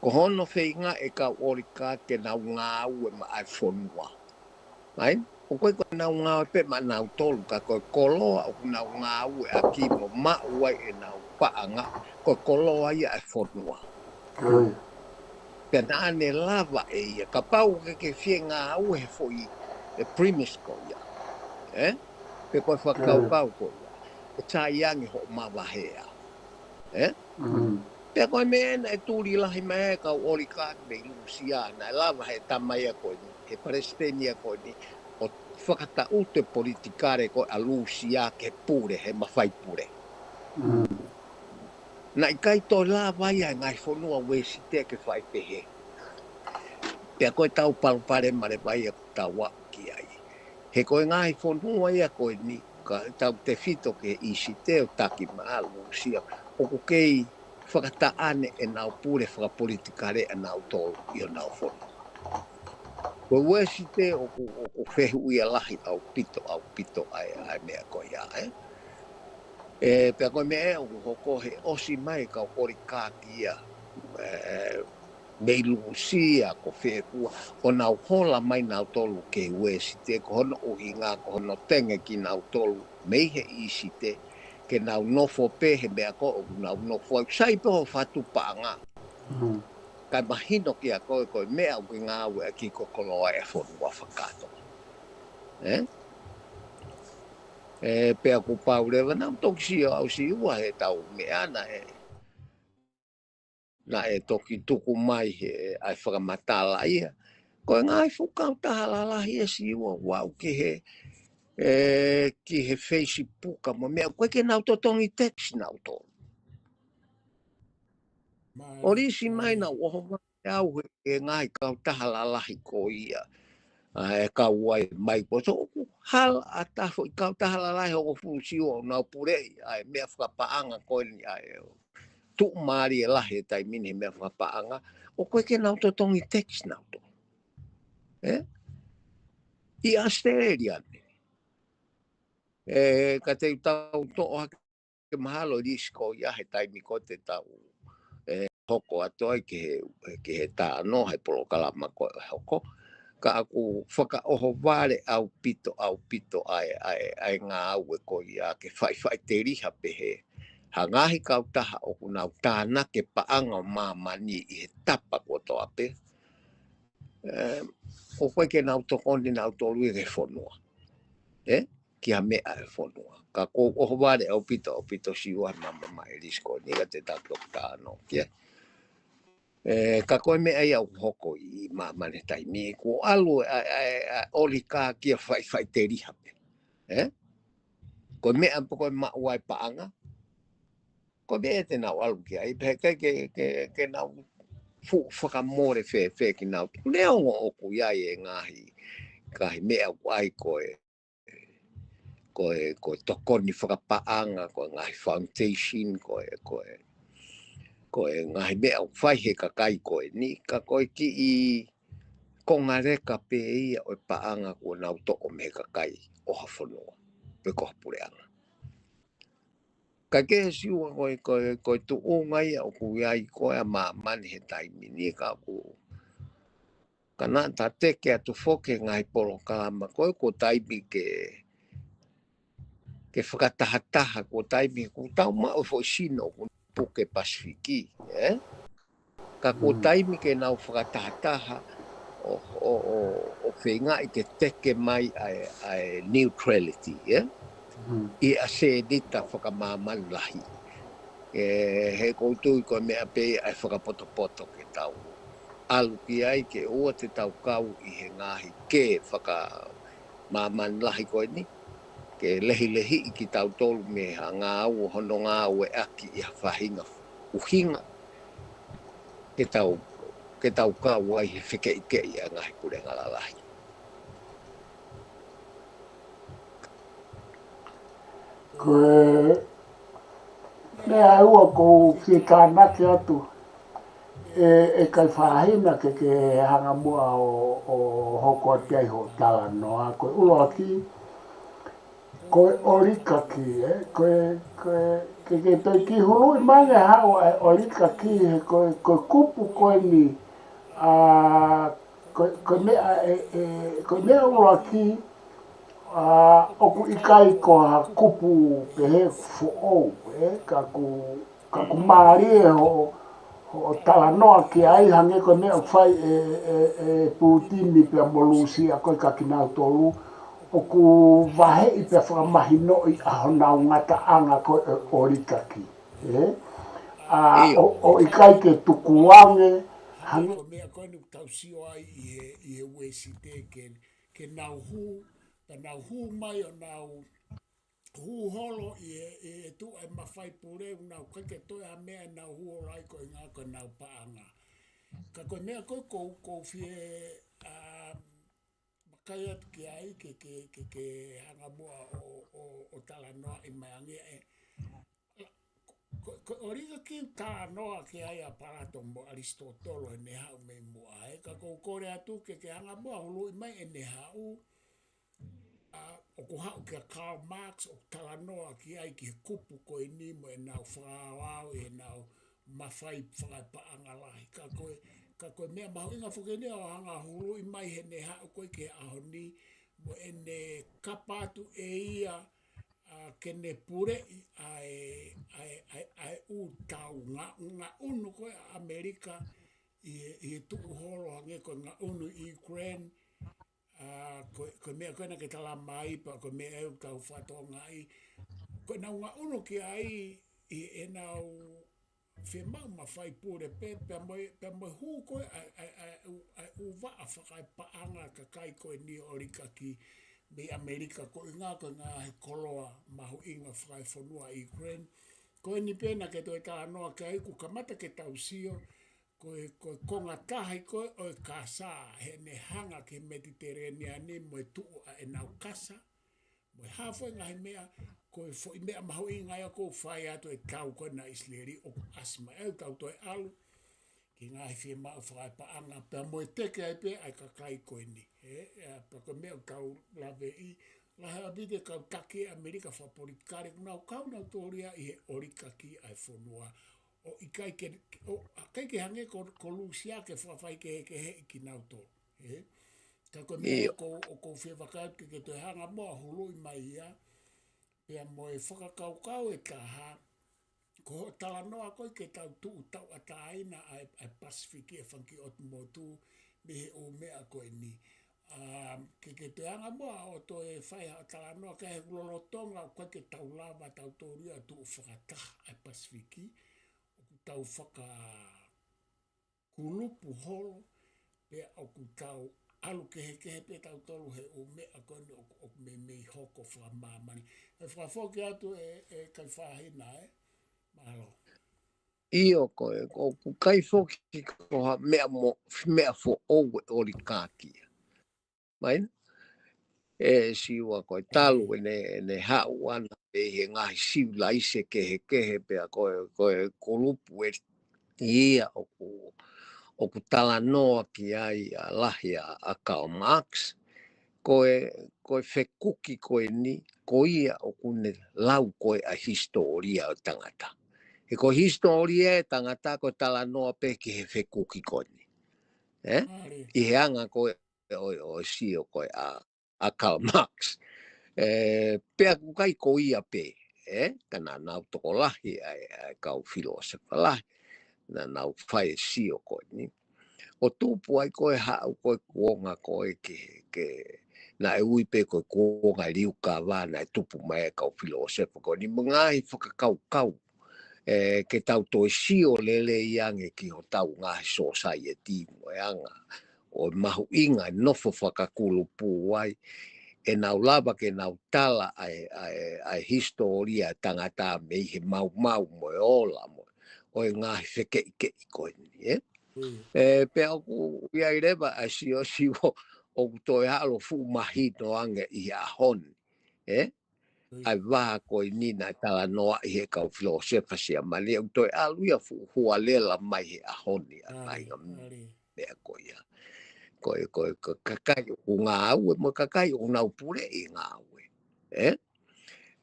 Ko hono feinga e kau ʻolikaki ke nau ngāue maʻa e fonua. Right? ʻOku ʻikai ko ʻenau ngāue pē maʻanautolu, ka ko e koloa ʻoku nau ngāueʻaki mo maʻu ai ʻenau paʻanga, ko e koloa ia ʻa e fonua. Mm. Pea naʻa ne lava ʻe ia, kapau ʻoku ke fie ngāue he foʻi, ʻe premise ko ia. Ē? Pe ko e fakakaukau ko ia. ʻE sai ange hoʻo mavahe. Ē? Mm. Pea ko e meʻa naʻe tuli lahi mai e kau ʻolikaki mei Lūsia, naʻe lava he tama ia ko eni, he palesiteni ia ko eni, ʻo fakataʻutu e politikale ko ē ʻa Lūsia ke pule, he mafai pule. Mm. Naʻe ʻikai toe lava ia e ngaahi fonua Uēsite ke fai pehē. Pea ko e tau palopalema leva ia ʻoku tau aʻu ki ai. He ko e ngaahi fonua ia ko eni, kae tautefito ki he ʻIsite ʻo taki maʻa Lūsia, ʻoku kei fakataʻane ʻenau pule fakapolitikale ʻanautolu ʻi honau fonua. Ko Uēsite ʻoku, ʻoku fehuʻia lahi ʻaupito, ʻaupito ʻa e, ʻa e meʻa ko ia, ē. Ē, pea ko e meʻa ē ʻoku hoko he ʻosi mai e kau ʻolikaki ia, ē, mei Lūsia ko fē fua, ʻo nau hola mai nautolu ki he Uēsite, ko hono ʻuhinga, ko hono tenge kinautolu mei he ʻIsite, ke nau nofo pē he meʻa ko ē ʻoku nau nofo ai, sai pē hoʻo fatu paʻanga. Mm. Kae mahino kiate koe, ko e meʻa ʻoku ke ngāueʻaki ko e koloa e fonua fakakātoa. Ē? Ē, pea kuo pau leva naʻa ku toki sio au Siua he tau meʻa naʻe, naʻe toki tuku mai he ʻa e fakamatala ia. Ko e ngaahi fuʻu kautaha lalahi ʻe Siua ʻoku aʻu ki he, ē, ki he Facebook mo e meʻa, ʻoku ʻikai ke nau totongi tax nautolu. ʻOlisi mai naʻa ku ʻohovale au he, he ngaahi kautaha lalahi ko ia. ʻA e kau ai mai ko so ʻoku hala ʻa e taha foʻi kautaha lalahi ʻo fuʻu Siua ʻoku nau puleʻi ʻa e meʻa fakapaʻanga ko eni ʻa e tuʻumālie lahi he taimi ni he meʻa fakapaʻanga, ʻoku ʻikai ke nau totongi tax nautolu. Ē? ʻI ʻAositelēlia ni. Ē, ka te u tau toʻo hake ke mahalo lisi ko ia he taimi ko ē te tau, ē, hoko atu ai ki he, ki he tāno, he polokalama ko ē hoko. Ka ʻoku fakaʻohovale ʻaupito, ʻaupito ʻa e, ʻa e, ʻa e ngāue ko ia ke faʻifaʻiteliha pehē ʻa e ngaahi kautaha ʻoku nau tānaki e paʻanga ʻo māmani ʻi he tapa kotoa pē, ē, ʻoku ʻikai ke nau tokoni nautolu ia ki he fonua, ē, ki ha meʻa ʻa e fonua. Ka ʻoku ou ʻohovale ʻaupito, ʻaupito Siua he maama mai e lisi ko eni ka te tau toki talanoa ki ai. Ē, ka ko e meʻa ia ʻoku hoko ʻi māmani he taimi ni, kuo ʻalu ʻa e, ʻa e, ʻa e ʻolikākia faʻifaʻiteliha pē. Ē? Ko e meʻa pē ko e maʻu ai paʻanga, ko e meʻa te nau ʻalu ki ai, pea ʻikai ke, ke, ke nau fuʻu fakamole fēfē kinautolu. Neongo ʻoku ʻi ai e ngaahi, ngaahi meʻa ʻoku ʻai ko e, ko e, ko e tokoni fakapaʻanga, ko e ngaahi foundation, ko e, ko e, ko e ngaahi meʻa ʻoku fai he kakai ko eni, ka ko e kiʻi konga leka pē ia ʻo e paʻanga kuo nau toʻo mei he kakai ʻo ha fonua, pe ko ha puleʻanga. Ka ke Siua ko e, ko e, ko e tuʻunga ia ʻoku ʻi ai ko ē ʻa māmani he taimi ni ka ʻoku, ka naʻa ta teke atu foki he ngaahi polokalama ko ē kuo taimi ke, ke fakatahataha, kuo taimi kuo tau maʻu e foʻi sino ʻoku puke Pasifiki, ē? Ka kuo taimi ke nau fakatahataha ʻo, ʻo, ʻo, ʻo feingaʻi ke teke mai ʻa e, ʻa e neutrality, ē? ʻI ʻa e senita fakamāmani lahi. Ē, he ʻoku ou tui ko e meʻa pē ʻa e fakapotopoto ke tau ʻalu ki ai ke ʻoua te tau kau ʻi he ngaahi kē fakamāmani lahi ko eni, ke lehilehiʻi kitautolu mei ha ngāue, hono ngāueʻaki ʻi ha faʻahinga ʻuhinga, ke tau, ke tau kau ai he fekeʻikeʻi ʻa e ngaahi puleʻanga lalahi. Ko e meʻa ʻe ua ʻoku ou fie tānaki atu, ē, ʻe Kaifahina ke ke hanga muʻa ʻo, ʻo hoko atu ai hoʻo talanoa, ko e ʻuluaki, ko e ʻolikaki, ē, ko e, ko e, ke ke toe kiʻi huluʻi mai ange haʻo ʻolikaki, he ko e, ko e kupu ko eni, ʻa, ko e, ko e meʻa, ē, ē, ko e meʻa ʻuluaki, ʻa, ʻoku ʻikai ko ha kupu pehē foʻou, ē, ka ʻoku, ka ʻoku mālie hoʻo, hoʻo talanoa ki ai hangē ko e meʻa ʻoku fai ʻe, ʻe, ʻe Pūtini pea mo Lūsia ko ē kia kinautolu, ʻoku vaheʻi pea fakamahinoʻi ʻa honau ngataʻanga ko e ʻolikaki, ē? ʻA, ʻIo. ʻo, ʻo ʻikai ke tukuange, hangē ko e meʻa ko eni ʻoku tau sio ai ʻi he, ʻi he Uēsite ke, ke nau hū, ka nau hū mai ʻo nau hū holo ʻi he, ʻi he tuʻu ʻa e mafai pule, ʻoku nau ʻikai ke toe ʻi ai ha meʻa ʻe nau hū holo ai koeʻuhinga ko ʻenau paʻanga. Ka ko e meʻa ko ē ʻoku ou, ʻoku ou fie, ʻa, vakai atu ki ai ke, ke, ke, ke hanga muʻa ʻo, ʻo, ʻo talanoaʻi mai ange ē. Ko, ko e ʻolikaki ʻoku talanoa ki ai ʻa Palato mo ʻAlisitōtolo heʻene haʻu mei muʻa, ē. Ka ʻoku ou kole atu ke, ke hanga muʻa huluʻi mai ʻene haʻu, ʻa, ʻoku haʻu kia Karl Marx, ʻoku talanoa ki ai ki he kupu ko eni mo ʻenau fakaaoao ʻi heʻenau mafai fakapaʻanga lahi. Ka ko e, ka ko e meʻa mahuʻinga foki eni ʻo hanga huluʻi mai heʻene haʻu ko ē ki he ʻaho ni, mo ʻene kapa atu ʻe ia, ʻa, ke ne puleʻi ʻa e, ʻa e, ʻa e, ʻa e ʻū tau nga-, ngaʻunu ko ē ʻa ʻAmelika ʻi he, ʻi he tuʻu holo hangē ko e ngaʻunu ʻi Ukraine, ʻa, ko, ko e meʻa ko ē naʻa ke tala mai pea ko e meʻa ʻoku tau fakatokangaʻi. Ko ʻenau ngaʻunu ki ai ʻi heʻenau fiemaʻu mafai pule pē, pea mo e, pea mo e hū ko ē ʻa e, ʻa e, ʻa e, ʻa e ʻū, ʻa e ʻū vaʻa fakapaʻanga ʻa e kakai ko eni ʻolikaki mei ʻAmelika koeʻuhinga ko e ngaahi koloa mahuʻinga fakaefonua ʻi Ukraine. Ko eni pē naʻa ke toe talanoa ki ai ʻoku kamata ke tau sio, ko e, ko e konga tahi ko ē ʻo e kasa, heʻene hanga ki he Mediterranean mo e tuʻu ʻa ʻenau kasa, mo e hā fua e ngaahi meʻa, ko e foʻi meʻa mahuʻinga ia ʻoku fai atu e tau ko ena ʻa ʻIsileli ʻoku ʻasi mai ai ʻoku tau toe ʻalu ki he ngaahi fiemaʻu fakapaʻanga pea mo e teke ai pē ʻa e kakai ko eni. Ē, ē, pea ko e meʻa ʻoku tau laveʻi, lahi ʻaupito e kau taki ʻa ʻAmelika fakapolitikale, ʻoku nau kau nautolu ia ʻi he ʻolikaki ʻa e fonua. ʻO ʻikai ke, ʻo, ʻikai ke hangē ko, ko Lūsia ke fakafaikehekeheʻi kinautolu. Ē? Ka ko e meʻa ʻIo. ʻoku, ʻoku ou fie vakai atu ke, ke toe hanga muʻa huluʻi mai ia, pea mo e fakakaukau ʻe taha, Ko hoʻo talanoa ko ē ke tau tuʻu tauʻatāina ʻa e, ʻa e Pasifiki ʻa e fanga kiʻi ʻotu motu mei he ʻū meʻa ko eni. Um, ke, ke toe anga muʻa ʻo toe fai haʻo talanoa ka he lolotonga ʻoku ʻikai ke tau lava tautolu ia ʻo tuʻu fakataha ʻa e Pasifiki. ʻOku tau fakakulupu holo, pea ʻoku tau ʻalu kehekehe pē tautolu he ʻū meʻa ko eni ʻoku, ʻoku meimei hoko fakamāmani. ʻE fakafoki atu ē, ʻe Kaifahina ē. Mālō. ʻIo ko e, ʻoku ʻikai foki ko ha meʻa mo, meʻa foʻou e ʻolikāki. Mai, ʻe Siua ko e talu ʻene, ʻene haʻu ʻana pē he ngaahi sivilaise kehekehe pea ko e, ko e kulupu ē ia ʻoku, ʻoku talanoa ki ai ʻa lahi ʻa, ʻa Karl Marx. Ko e, ko e fekuki ko eni, ko ia ʻoku ne lau ko ē ʻa e hisitōlia ʻo e tangata. He ko e hisitōlia ʻo e tangata ko e talanoa pē ki he fekuki ko eni. Ē? ʻI he anga ko ē ʻo, ʻo e sio ko ē ʻa, ʻa Karl Marx. ʻE, pea ʻoku ʻikai ko ia pē, ē? Ka naʻa nau tokolahi ʻa e, ʻa e kau filōsefa lahi. Naʻa nau fai e sio ko eni. ʻO tupu ai ko ē haʻu ko ē kuonga ko ē ke, ke, naʻe ui pē ko e kuonga liukava naʻe tupu mai e kau filōsefa ko eni mo e ngaahi fakakaukau. ʻE, ke tau toe sio lelei ange ki hotau ngaahi sōsaieti mo e anga ʻo e mahuʻinga e nofo fakakulupu ai, ʻe nau lava ke nau tala ʻa e, ʻa e, ʻa e hisitōlia ʻo e tangata mei he maumau mo e ola mo ʻo e ngaahi fekeʻikeʻi ko eni, ē? ʻE, pea ʻoku ʻi ai leva ʻa e sio Siua ʻoku toe ʻalu fuʻu mahino ange ʻi he ʻaho ni, ē? ʻA e vā ko eni naʻe talanoaʻi he kau filōsefa Siamani, ʻoku toe ʻalu ia fuʻu hualela mai he ʻaho ni ʻa e ngaahi meʻa ko ia. Ko e, ko e, ko e kakai ʻoku ngāue, mo e kakai ʻoku nau puleʻi ngāue. Ē?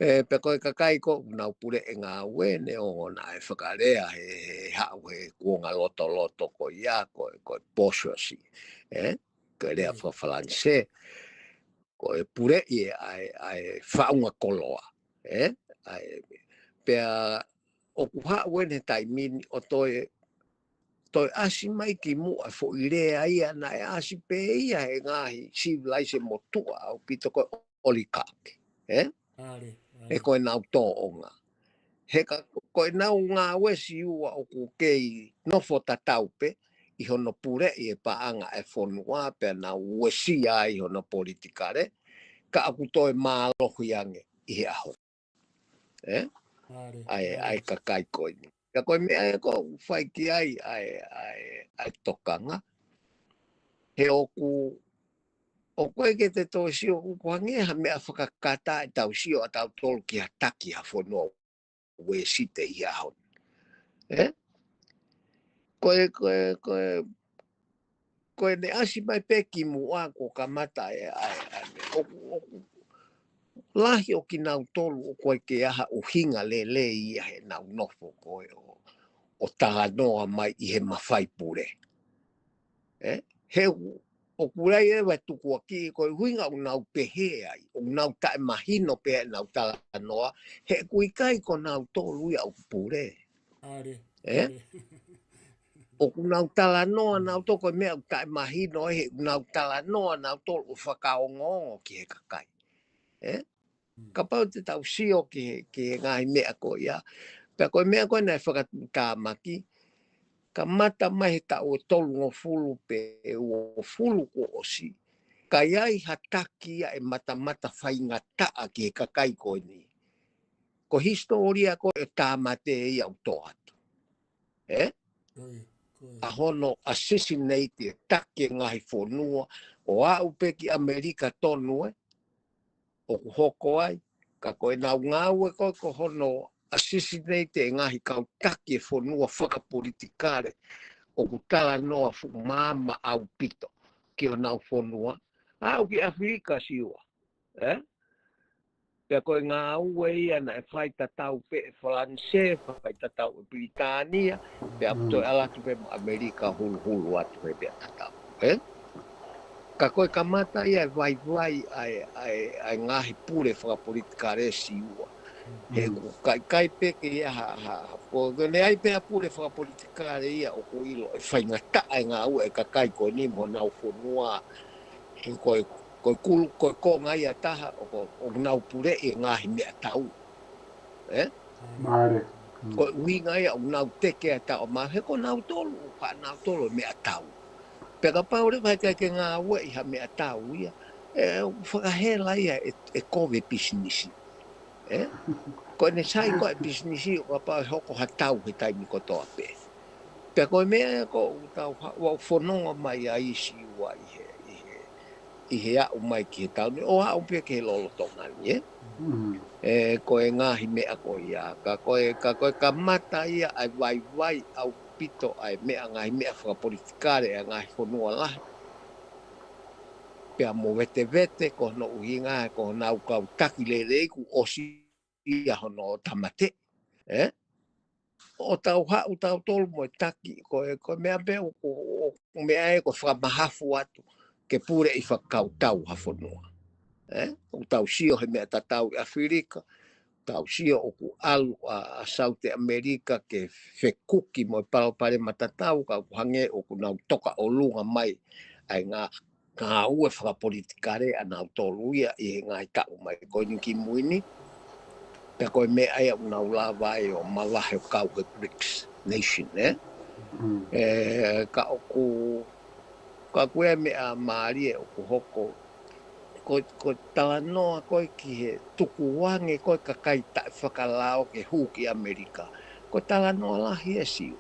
ʻE, pea ko e kakai ko ē ʻoku nau puleʻi ngāue, neongo naʻe fakalea he, he haʻu he kuonga lotoloto ko ia, ko e, ko e bourgeoisie. Ē? Ko e lea faka-Falanisē, ko e puleʻi ʻa e, ʻa e faʻunga koloa, ē? ʻA e, pea ʻoku haʻu ʻene taimi ni ʻo toe, toe ʻasi mai ki muʻa e foʻi lea ia naʻe ʻasi pē ia he ngaahi sivilaise motuʻa ʻaupito ko e ʻolikāki, ē? ʻE ko ʻenau tōʻonga. He ka, ko ʻenau ngāue Siua ʻoku kei nofo tatau pē ʻi hono puleʻi e paʻanga ʻo e fonua pea nau uesia ai hono politikale, ka ʻoku toe mālohi ange ʻi he ʻaho. Ē? ʻA e, ʻa e kakai ko eni. Ka ko e meʻa ē ʻoku fai ki ai ʻa e, ʻa e, ʻa e tokanga. He ʻoku, ʻoku ʻikai ke te toe sio ʻoku hangē ha meʻa fakakata ʻetau sio ʻatautolu ki ha taki ha fonua Uēsite ʻi he ʻaho ni. Ē? Ko e, ko e, ko e, ko ʻene ʻasi mai pē ki muʻa kuo kamata e, ʻa e, ʻa e, ʻoku, ʻoku lahi ʻo kinautolu ʻoku ʻikai ke ʻi ai ha ʻuhinga lelei ia heʻenau nofo ko ē ʻo, ʻo talanoa mai ʻi he mafai pule. Ē? He ʻoku, ʻoku ʻi ai leva e tukuakiʻi ko e ʻuhinga ʻoku nau pehē ai, ʻoku nau taʻemahino pē ʻenau talanoa, he ʻoku ʻikai ko nautolu ia ʻoku pule. ʻAle, ē? ʻAle. ʻOku nau talanoa nautolu ko e meʻa ʻoku taʻemahino, ē, he ʻoku nau talanoa nautolu ʻo fakaongoongo ki he kakai. Ē? Kapau te tau sio ki he, ki he ngaahi meʻa ko ia. Pea ko e meʻa ko ē naʻe fakatuʻutāmaki, kamata mai he taʻu ʻe tolungofulu pe ʻe uofulu kuo ʻosi, ka ʻi ai ha taki ia ʻe matamata faingataʻa ki he kakai ko eni. Ko e hisitōlia ko ē ʻo Tāmate ia ʻoku tō atu. Ē? ʻA hono assassinate e taki e ngaahi fonua, ʻo aʻu pē ki ʻAmelika tonu ē, ʻoku hoko ai, ka ko ʻenau ngāue ko ē ko hono assassinate e ngaahi kau taki e fonua fakapolitikale, ʻoku talanoa fuʻu maama ʻaupito ki honau fonua, aʻu ki ʻAfilika Siua, ē? Pea ko e ngāue ia naʻe fai tatau pē ʻe Falanisē, fai tatau ʻe Pilitānia, pea toe ʻalu atu pē mo ʻAmelika huluhulu atu pē pea tatau, ē? Ka ko e kamata ia e vaivai ʻa e, ʻa e, ʻa e ngaahi pule fakapolitikale Siua. He ʻoku ʻikai, ʻikai pē ke ʻi ai ha, ha, ha, ko, ko ʻene ʻai pē ʻa e pule fakapolitikale ia ʻoku ʻilo ʻe faingataʻa e ngāue ʻa e kakai ko eni mo honau fonua. He ko e, ko e kulu, ko e konga ia ʻe taha ʻoku, ʻoku nau puleʻi e ngaahi meʻatau. Ē? Mālie. Ko e ʻuhinga ia ʻoku nau teke ʻa e tau ma he ko nautolu, ʻoku ʻanautolu e meʻatau. Pea kapau leva he ʻikai ke ngāueʻi ha meʻatau ia, ē, ʻoku fakahela ia ʻe, ʻe kovi e pisinisi. Ē? Ko ʻene sai ko ē e pisinisi ʻo kapau ʻe hoko ha tau he taimi kotoa pē. Pea ko e meʻa ia ʻoku tau ha-, ʻoku fononga mai ai Siua ʻi he, ʻi he, ʻi he aʻu mai ki he taʻu ni, ʻo aʻu pē ki he lolotonga ni, ē? Ē, ko e ngaahi meʻa ko ia, ka ko e, ka ko e kamata ia ʻa e vaivai ʻaupito ʻa e meʻa, ngaahi meʻa fakapolitikale ʻa e ngaahi fonua lahi. Pea mo vetevete ko hono ʻuhinga, ko honau kau taki lelei kuo ʻosi ia hono tāmateʻi, ē? ʻO tau haʻu tautolu mo e taki, ko e, ko e meʻa pē ʻoku, ʻoku meʻa ē ko e fakamahafu atu ke puleʻi fakakautau ha fonua. Ē? ʻOku tau sio he meʻa tatau ʻi ʻAfilika, tau sio ʻoku ʻalu ʻa, ʻa Saute ʻAmelika ke fekuki mo e palopalema tatau, ka ʻoku hangē ʻoku nau toka ʻolunga mai ʻa e ngā ngāue fakapolitikale ʻanautolu ia ʻi he ngaahi taʻu mai ko eni ki mui ni. Pea ko e meʻa ia ʻoku nau lava ai ʻo mavahe ʻo kau he brics nation, ē? Ē, ka ʻoku, ka ko e meʻa mālie ʻoku hoko, ko, ko e talanoa ko ē ki he tukuange ko ē kakai taʻefakalao ke hū ki ʻAmelika. Ko e talanoa lahi ē Siu.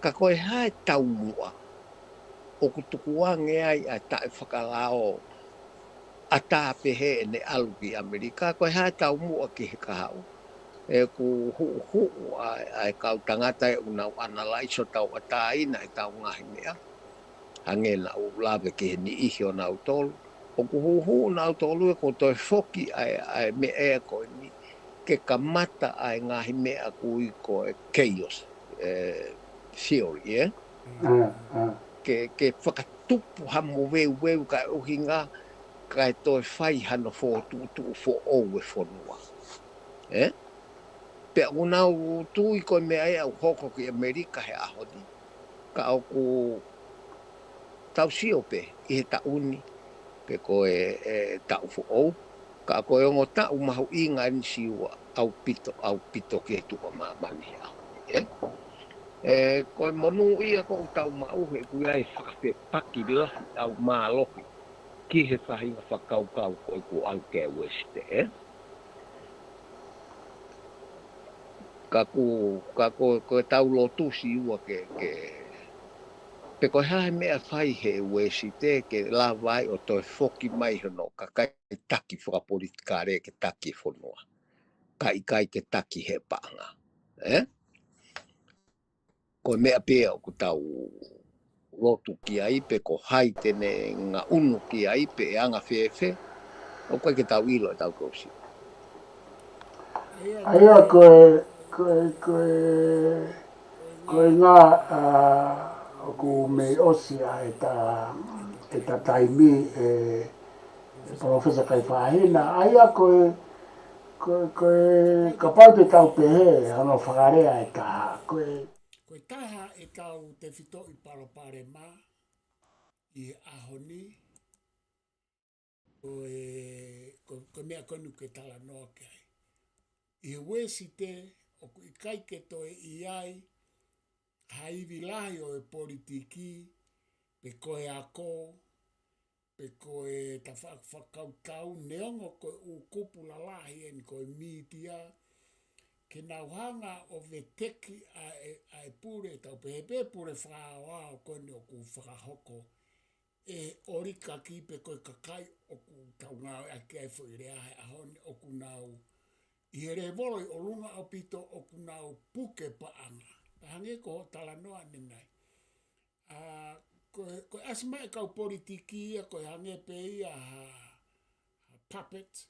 Ka ko e hā e taumuʻa ʻoku tukuange ai ʻa e taʻefakalao ʻatā pehē ʻene ʻalu ki ʻAmelika, ko e hā e taumuʻa ki he kahaʻu. ʻOku huʻuhuʻu ʻa, ʻa e kau tangata ē ʻoku nau ʻanalaiso tauʻatāina ʻetau ngaahi meʻa. Hangē naʻa ku lave ki he niʻihi ʻo nautolu. ʻOku huʻuhuʻu nautolu ē kuo toe foki ʻa e, ʻa e meʻa ē ko eni ke kamata ʻa e ngaahi meʻa ʻoku ui ko e chaos, ē, theory, ē? Ke, ke fakatupu ha moveuveu kae ʻuhinga, kae toe fai hano fokotuʻutuʻu foʻou e fonua. Ē? Pea ʻoku nau tui ko e meʻa ia ʻoku hoko ki ʻAmelika he ʻaho ni. Ka ʻoku tau sio pē ʻi he taʻu ni, pe ko e, e taʻu foʻou, ka ko e ongo taʻu mahuʻinga eni Siua ʻaupito, ʻaupito ki he tuʻa māmani he ʻaho ni, ē? Ē, ko e monūʻia ʻoku tau maʻu he ʻoku ʻi ai e fakafepaki lahi ʻaumālohi ki he faʻahinga fakakaukau ko ē kuo ʻalu ki ai e Uēsite, ē? Ka ʻoku, ka ko, ko e tau lotu Siua ke, ke, pe ko e hā e meʻa fai he Uēsite ke lava ai ʻo toe foki mai hono kakai taki fakapolitikale ke taki e fonua. Ka ʻikai ke taki he paʻanga. Ē? Ko e meʻa pē ʻoku tau lotu ki ai pe ko hai te ne ngaʻunu ki ai pe ʻe anga fēfē, ʻoku ʻikai ke tau ʻilo ʻe tautolu Siua. ʻA ia ko e, ko e, ko e, ko e ngā, ʻa, ʻoku mei ʻosi ʻa ʻeta, ʻeta taimi ē, ē Palōfesa Kaifahina. ʻA ia ko e, ko e, ko e, kapau te tau pehē, hano fakalea ʻe taha, ko e, ko e taha ʻetau tefitoʻi palopalema ʻi he ʻaho ni, ko e, ko, ko e meʻa ko eni ʻoku ke talanoa ki ai. ʻI he Uēsite, ʻoku ʻikai ke toe ʻi ai ha ivi lahi ʻo e politiki, pe ko e ako, pe ko e tafa-, fakakautau, neongo ko e ʻū kupu lalahi eni ko e mītia, ke nau hanga ʻo veteki ʻa e, ʻa e pule, tau pehē pē pule fakaaoao ko eni ʻoku fakahoko ʻe ʻOlikaki pe ko e kakai ʻoku tau ngāueʻaki ʻa e foʻi lea he ʻaho ni ʻoku nau, ʻi he lēvolo ʻi ʻolunga ʻaupito ʻoku nau puke paʻanga. Pea hangē ko hoʻo talanoa ʻanenai. ʻA, ko e, ko e ʻasi mai e kau politiki ia, ko e hangē pē ia ha, ha puppet,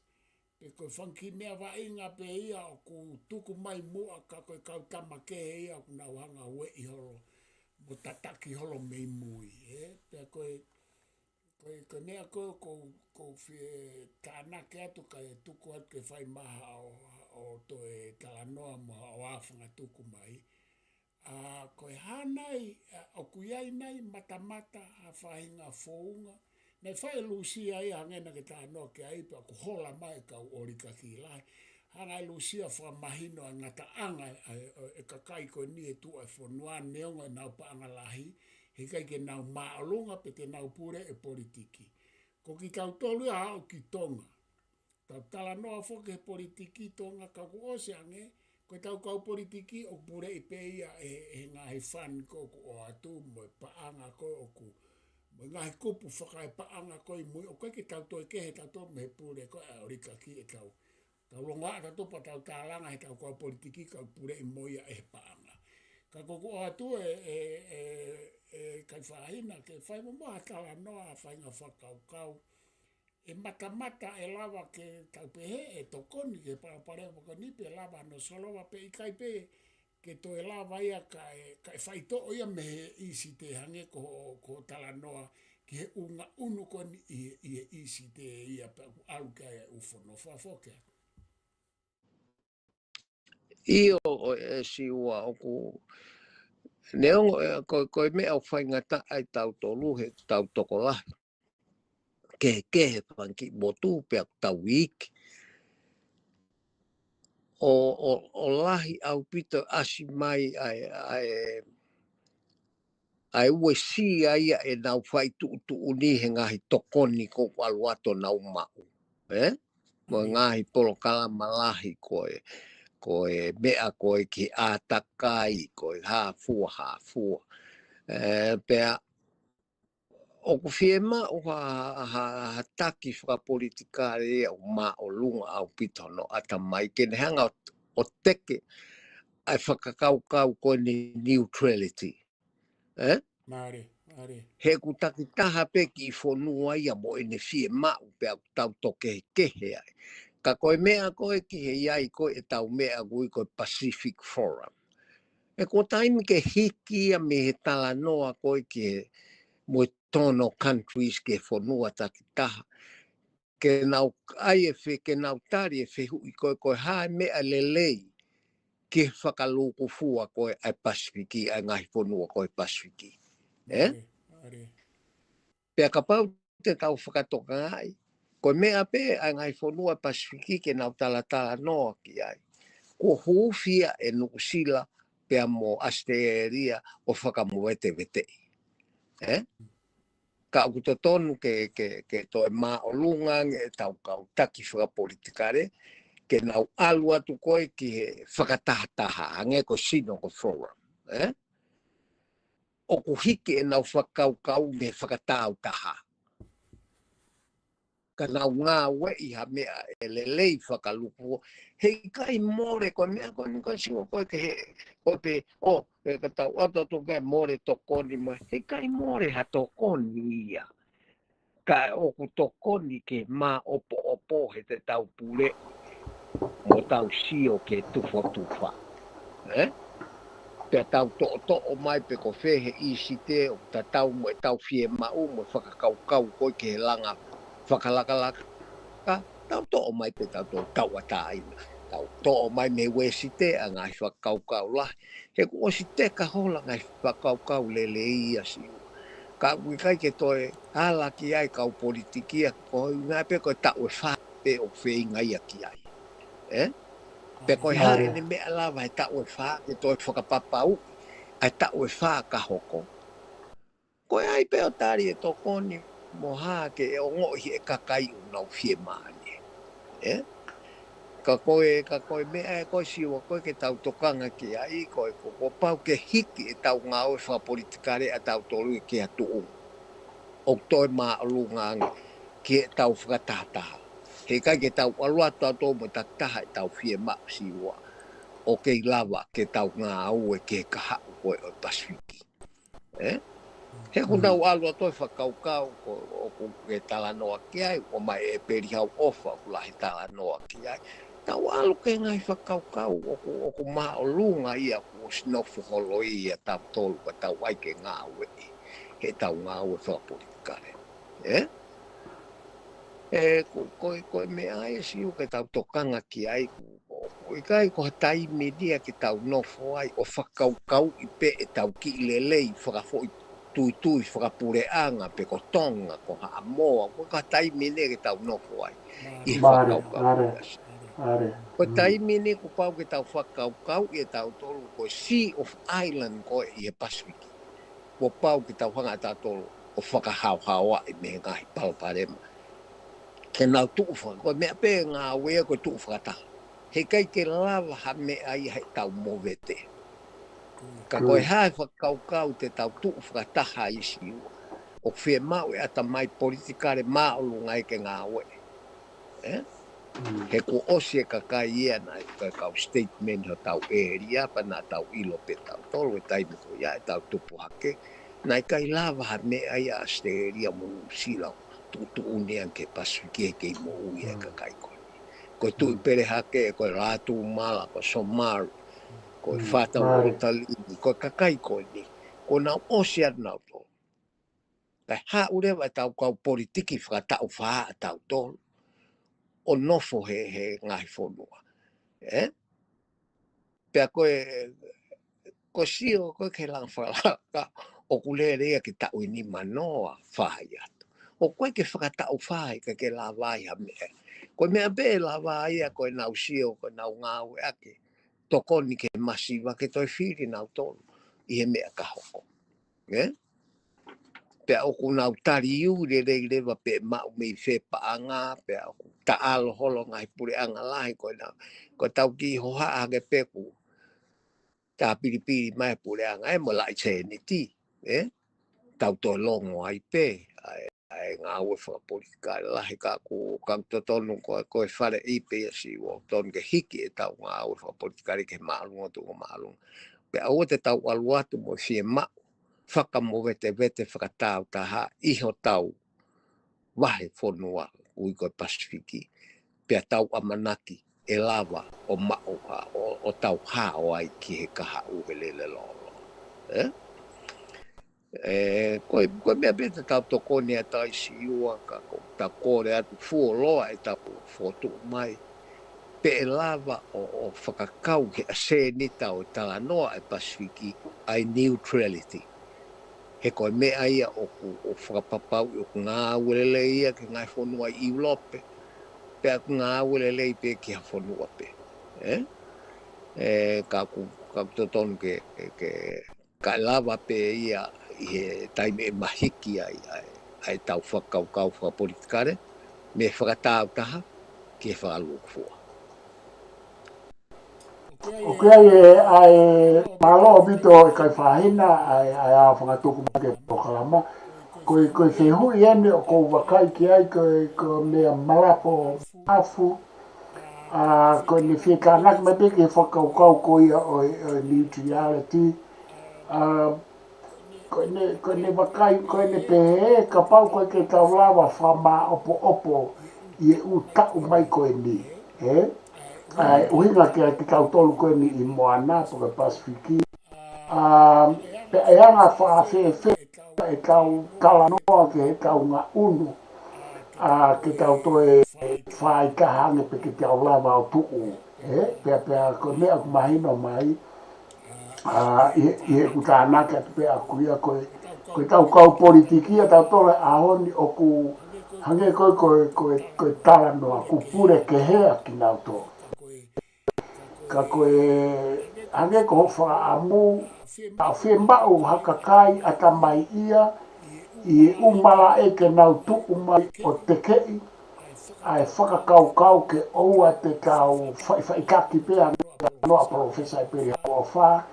pe ko e fanga kiʻi meʻa vaʻinga pē ia ʻoku tuku mai muʻa ka ko e kau tama kehe ia ʻoku nau hanga ʻo ueʻi holo, mo tataki holo mei mui, ē? Pea ko e, ko e, ko e meʻa ko ē ʻoku, ʻoku ou fie tānaki atu kae tuku atu ke fai mai haʻo, ʻo toe talanoa mo ha ʻoa fanga tuku mai. ʻA, ko e hā nai, ʻa, ʻoku ʻi ai nai matamata ha faʻahinga founga. Naʻe fai ʻe Lūsia ia hangē naʻa ke talanoa ki ai pea ʻoku hola mai e kau ʻolikaki lahi. Hanga ʻe Lūsia fakamahino ʻa e ngataʻanga ʻa e, ʻa e, ʻa e kakai ko eni ʻi tuʻa e fonua neongo ʻenau paʻanga lahi, heʻikai ke nau māʻolunga pe te nau pule e politiki. Ko kitautolu ia ʻoku ʻi Tonga. Tau talanoa foki he politiki Tonga ka kuo ʻosi ange, ko e tau kau politiki ʻoku puleʻi pē ia ʻe, ʻe he ngaahi fund ko ē ʻoku ʻoatu mo e paʻanga ko ē ʻoku, mo e ngaahi kupu fakaepaʻanga ko ē ʻi mui, ʻoku ʻikai ke tau toe kehe tautolu mei he pule ko ē ʻa e ʻolikaki ʻe tau. Tau longoaʻa tautolu pea tau tālanga he tau kau politiki ka ʻoku puleʻi mo ia ʻe he paʻanga. Ka ko ʻeku ʻoatu ʻe, ʻe, ʻe, ʻe Kaifahina ke fai mo ha talanoa faʻahinga fakakaukau. ʻE matamata ʻe lava ke tau pehē ʻe tokoni ke palopalema ko eni pe lava hano solova pe ʻikai pē ke toe lava ia kae, kae faitoʻo ia mei he ʻīsite hangē ko, ko talanoa ki he ʻunga ʻunu ko eni ʻi he, ʻi he ʻīsite ia pea ʻoku ʻalu ki ai e ʻū fono fakafoki. ʻIo, ʻo e Siua ʻoku neongo, ʻe, ko, ko e meʻa ʻoku faingataʻa ʻi tautolu he tau tokolahi. Kehekehe fanga kiʻi motu pea ʻoku tau iiki. ʻO, ʻo, ʻo lahi ʻaupito ʻasi mai ʻa e, ʻa e, ʻa e uesia ia ʻenau fai tuʻutuʻuni he ngaahi tokoni ko ʻoku ʻalu atu ʻo nau maʻu. ʻE? Mo e ngaahi polokalama lahi ko e, ko e meʻa ko ē ki he ʻātakai, ko e hāfua, hāfua. ʻE, pea ʻoku fiemaʻu ha, ha, ha taki fakapolitikale ia ʻoku māʻolunga ʻaupito hono ʻatamai ke ne hanga ʻo, ʻo teke ʻa e fakakaukau ko eni neutrality. ʻE? Mālie, mālie. He ʻoku takitaha pē kiʻi fonua ia mo ʻene fiemaʻu pea ʻoku tau tō kehekehe ai. Ka ko e meʻa ko ē ki he ʻi ai ko ē ʻetau meʻa ʻoku ui ko e Pacific Forum. ʻE ko e taimi ke hiki ia mei he talanoa ko ē ki he mo e Autonomous Countries ki he fonua takitaha. Ke nau ʻai e fe, ke nau tali e fehuʻi ko ē, ko e hā e meʻa lelei ki he fakalūkufua ko ē ʻa e Pasifiki, ʻa e ngaahi fonua ko ē Pasifiki. ʻE? Mālie, mālie. Pea kapau te tau fakatokangaʻi, ko e meʻa pē ʻa e ngaahi fonua Pasifiki ke nau talatalanoa ki ai. Kuo huufi ia ʻe Nuʻusila pea mo ʻAositelēlia ʻo fakamoveteveteʻi. ʻE? Ka ʻoku totonu ke, ke, ke toe māʻolunga ange ʻetau kau taki fakapolitikale, ke nau ʻalu atu ko ē ki he fakatahataha, hangē ko e sino ko e forum. ʻE? ʻOku hiki ʻenau fakakaukau mei he fakatāutaha. Ka nau ngāueʻi ha meʻa ʻe lelei fakalūkufua. Heʻikai mole ko e meʻa ko eni ko e Siua ko ē ke he, ko e pē, ʻo, ʻe ka tau ʻoatu atu ke mole tokoni mai. Heʻikai mole ha tokoni ia. Ka ʻoku tokoni ke māʻopoʻopo he te tau pule mo tau sio ke tufotufa. ʻE? Pea tau toʻotoʻo mai pe ko fē he ʻīsite ʻoku tatau mo ʻetau fiemaʻu mo e fakakaukau ko ē ki he langa fakalakalaka. Ka tau toʻo mai pē tau tau tauʻatāina. Tau toʻo mai mei Uēsite ʻa e ngaahi fakakaukau lahi. He kuo ʻosi teka hola ngaahi fakakaukau lelei ia Siua. Ka ʻoku ʻikai ke toe ala ki ai kau politiki ia, ko e ʻuhinga pē ko e taʻu ʻe fā pē ʻoku feinga ia ki ai. ʻE? Pe ko e hā ʻene meʻa lava he taʻu ʻe fā, ke toe fakapapauʻi ʻa e taʻu ʻe fā ka hoko. Ko e ʻai pē ʻo tali e tokoni mo hā ke ongoʻi ʻe he kakai ʻoku nau fiemālie. ʻE? Ka ko e, ka ko e meʻa ē ko e Siua ko ē ke tau tokanga ki ai, ko e, ko, kuo pau ke hiki ʻetau ngāue fakapolitikale ʻatautolu ia ki ha tuʻunga ʻoku toe māʻolunga ange ki heʻetau fakatahataha. Heʻikai ke tau ʻalu atu tautolu mo takitaha ʻetau fiemaʻu Siua ʻo kei lava ke tau ngāue ki he kahaʻu ko ē ʻo e Pasifiki. ʻE? He ʻoku tau ʻalu atu e fakakaukau ko ē ʻoku ke talanoa ki ai, ʻomai ʻe Peli Hauʻofa ʻoku lahi talanoa ki ai. Tau ʻalu ki he ngaahi fakakaukau ʻoku, ʻoku māʻolunga ia kuo ʻosi nofo holo ia tautolu ka tau ʻai ke ngāueʻi heʻetau ngāue fakapolitikale. ʻE? ʻE, ko, ko, ko e meʻa ē Siua ke tau tokanga ki ai, ko, ko, ko ʻIkai ko ha taimi eni ia ke tau nofo ai ʻo fakakaukauʻi pē ʻetau kiʻi lelei fakafoʻituitui fakapuleʻanga pe ko Tonga, ko Haʻamoa, ʻikai ko ha taimi eni ia ke tau nofo ai ʻi he fakakaukau. Ko e taimi eni kuo pau ke tau fakakaukauʻi ʻe tautolu ko e Sea of Island ko ē ʻi he Pasifiki. Kuo pau ke tau hanga ʻe tautolu ʻo fakahaohaoaʻi mei he ngaahi palopalema. Ke nau tuʻu faka-, ko e meʻa pē ngāue ia ko e tuʻu fakataha. Heʻikai ke lava ha meʻa ia heʻetau movete. Ka ko e hā e fakakaukau te tau tuʻu fakataha ai Siua? ʻOku fiemaʻu e ʻatamai politikale māʻolunga ia ke ngāue. Ē? He kuo ʻosi e kakai ia naʻe, ko e kau statement hotau ʻēlia pea naʻa tau ʻilo pē tautolu he taimi ko ia ʻetau tupu hake. Naʻe ʻikai lava ha meʻa ia ʻa ʻAositelēlia mo Nuʻusila ʻo tuʻutuʻuni ange ki he Pasifiki he kei moʻui e kakai ko eni. Ko e Tuʻi Pele Hake, ko e Lātūmala, ko Somali, ko e Fata Uotalini, ko e kakai ko eni. Kuo nau ʻosi ʻa nautolu. Kae haʻu leva ʻetau kau politiki fakataʻu fā ʻa tautolu ʻo nofo he, he ngaahi fonua. Ē? Pea ko e, ko Sio, ko e ke langa fakalaka, ʻoku lele ia ke taʻu ʻe nima noa fai atu. ʻOku ʻikai ke fakataʻu fai ka ke lava ai ha meʻa. Ko e meʻa pē lava ia ko e nau Sio, ko e nau ngāueʻaki. Tokoni ke masiva ke toe fili nautolu ʻi he meʻa ka hoko. Ē? Pea ʻoku nau taliu lelei leva pē maʻu mei fē paʻanga, pea ʻoku taʻalo holo ngaahi puleʻanga lahi ko e nau. Ko e tau kiʻi hohaʻa hake pē kuo tāpilipili mai puleʻanga ē mo laʻi sēniti, ē? Tau toe longo ai pē, ʻa e, ʻa e ngāue fakapolitikale lahi ka ʻoku, ka ʻoku totonu ko e, ko e faleʻi pē ia Siua, totonu ke hiki ʻetau ngāue fakapolitikale ke māʻolunga tuʻunga māʻolunga. Pea ʻoua te tau ʻalu atu mo e fiemaʻu fakamovetevete fakatāutaha ʻi hotau vahefonua ui ko e Pasifiki. Pea tau ʻamanaki ʻe lava ʻo maʻu ha, ʻo, ʻo tau hao ai ki he kahaʻu he lele lolo. Ē? Ē, ko e, ko e meʻa pē te tau tokoni atu ai Siua ka ko tau kole atu fuoloa ʻetau fokotuʻu mai. Pe ʻe lava ʻo, ʻo fakakau he ʻasenita ʻo e talanoa ʻa e Pasifiki ʻa e neutrality. He ko e meʻa ia ʻoku, ʻoku fakapapauʻi ʻoku ngāue lelei ia ki he ngaahi fonua ʻi ʻIulope. Pea ʻoku ngāue lelei pē ki ha fonua pē. Ē? Ē, ka ʻoku, ka ʻoku totonu ke, ke, kae lava pē ia ʻi he taimi ʻe mahiki ai, ai, ai ʻetau fakakaukau fakapolitikale, mei he fakatāutaha ki he fakalūkufua. ʻOku ʻi ai e, ʻa e, mālō ʻaupito e Kaifahina, ʻa e, ʻa e ʻa fakatuku mai ki he polokalama. Ko e, ko e fehuʻi eni ʻoku ou vakai ki ai, ko e, ko e meʻa malapo afu, ʻa, ko ʻene fie tānaki mai pē ki he fakakaukau ko ia ʻo e, ʻo e neutrality. ʻA, ko ʻene, ko ʻene vakai, ko ʻene pehē, kapau ko e ke tau lava fakamāʻopoʻopo ʻi he ʻū taʻu mai ko eni, ē? ʻA e ʻuhinga kia kitautolu ko eni ʻi Moana, pe ko e Pasifiki. ʻA, pea ʻe anga fēfē ʻetau talanoa ki heʻetau ngaʻunu, ʻa, ke tau toe fai taha ange pe ke tau lava ʻo tuʻu, ē? Pea, pea ko e meʻa ʻoku mahino mai, ʻa, ʻi, ʻi heʻeku tānaki atu pē ʻaku ia ko e, ko ʻetau kau politiki ʻa tautolu he ʻaho ni ʻoku hangē ko e, ko e, ko e, ko e talanoa, ʻoku pule kehe ʻa kinautolu. Ka ko e hangē ko hoʻo fakaʻamu, ʻa fiemaʻu ha kakai ʻatamai ia, ʻi he ʻū malaʻe ke nau tuʻu mai ʻo tekeʻi, ʻa e fakakaukau ke ʻoua te tau faʻifaʻitaki pē ʻa e talanoa ʻa Professor ʻEpeli Haʻamoa,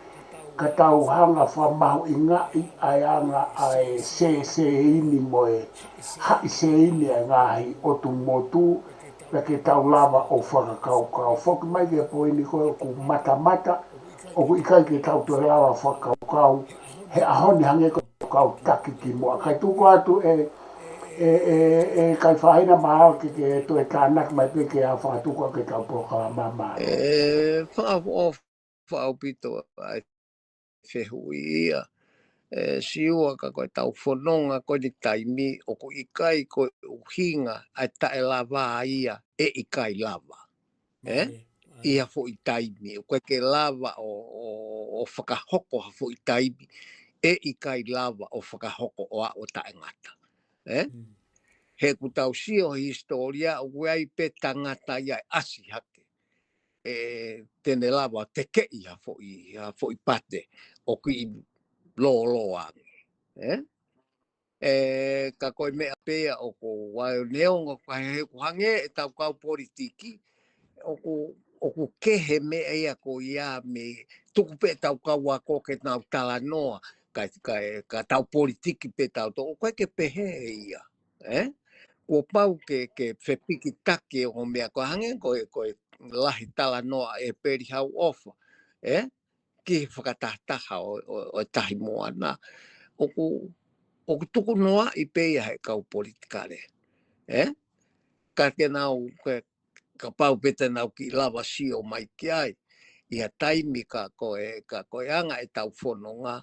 ka tau hanga fakamahuʻingaʻi ʻa e anga ʻa e sēsēini mo e haʻi sēini ʻa e ngaahi ʻotu motu, pea ke tau lava ʻo fakakaukau. Foki mai ki he poini ko ē ʻoku matamata, ʻoku ʻikai ke tau toe lava fakakaukau, he ʻaho ni hangē ko e kau taki ki muʻa. Kae tuku atu ē, ē, ē, ē, Kaifahina mālō ke, ke toe tānaki mai pē ke ʻa fakatuku ʻa ke tau polokalama mālō. Ē, fakaʻofoʻofa ʻaupito ʻa e fehuʻi ia. Ē, Siua ka ko ʻetau fononga ko eni taimi ʻoku ʻikai ko e ʻuhinga ʻa e taʻe lava ia ʻe ʻikai lava. Ē? ʻi ha foʻi taimi, ʻoku ʻikai ke lava ʻo, ʻo, ʻo fakahoko ha foʻi taimi, ʻe ʻikai lava ʻo fakahoko ʻo aʻu ʻo taʻengata. Ē? He ʻoku tau sio he hisitōlia, ʻoku ʻi ai pē tangata ia ʻe ʻasi hake. ʻE te ne lava ʻo tekeʻi ha foʻi, ha foʻi pate ʻo kiʻi lōloa ange. Ē? ʻE, ka ko e meʻa pē ia ʻoku ou ʻai neongo ka he ʻoku hangē ʻetau kau politiki, ʻoku, ʻoku kehe meʻa ia ko ia mei tuku pē ʻetau kau ako ke nau talanoa, ka, ka, ka tau politiki pē tau tō, ʻoku ʻikai ke pehē ia. Ē? Kuo pau ke, ke fepikitaki ʻo meʻa ko e hangē ko e, ko e lahi talanoa ʻe Peli Hauʻofa. Ē? Ki he fakatahataha ʻo, ʻo, ʻo e Tahi Moana. ʻOku, ʻoku tuku noaʻi pē ia he kau politikale. Ē? Ka ke nau, ke, kapau pē te nau kiʻi lava sio mai ki ai. ʻI ha taimi ka ko e, ka ko e anga ʻetau fononga,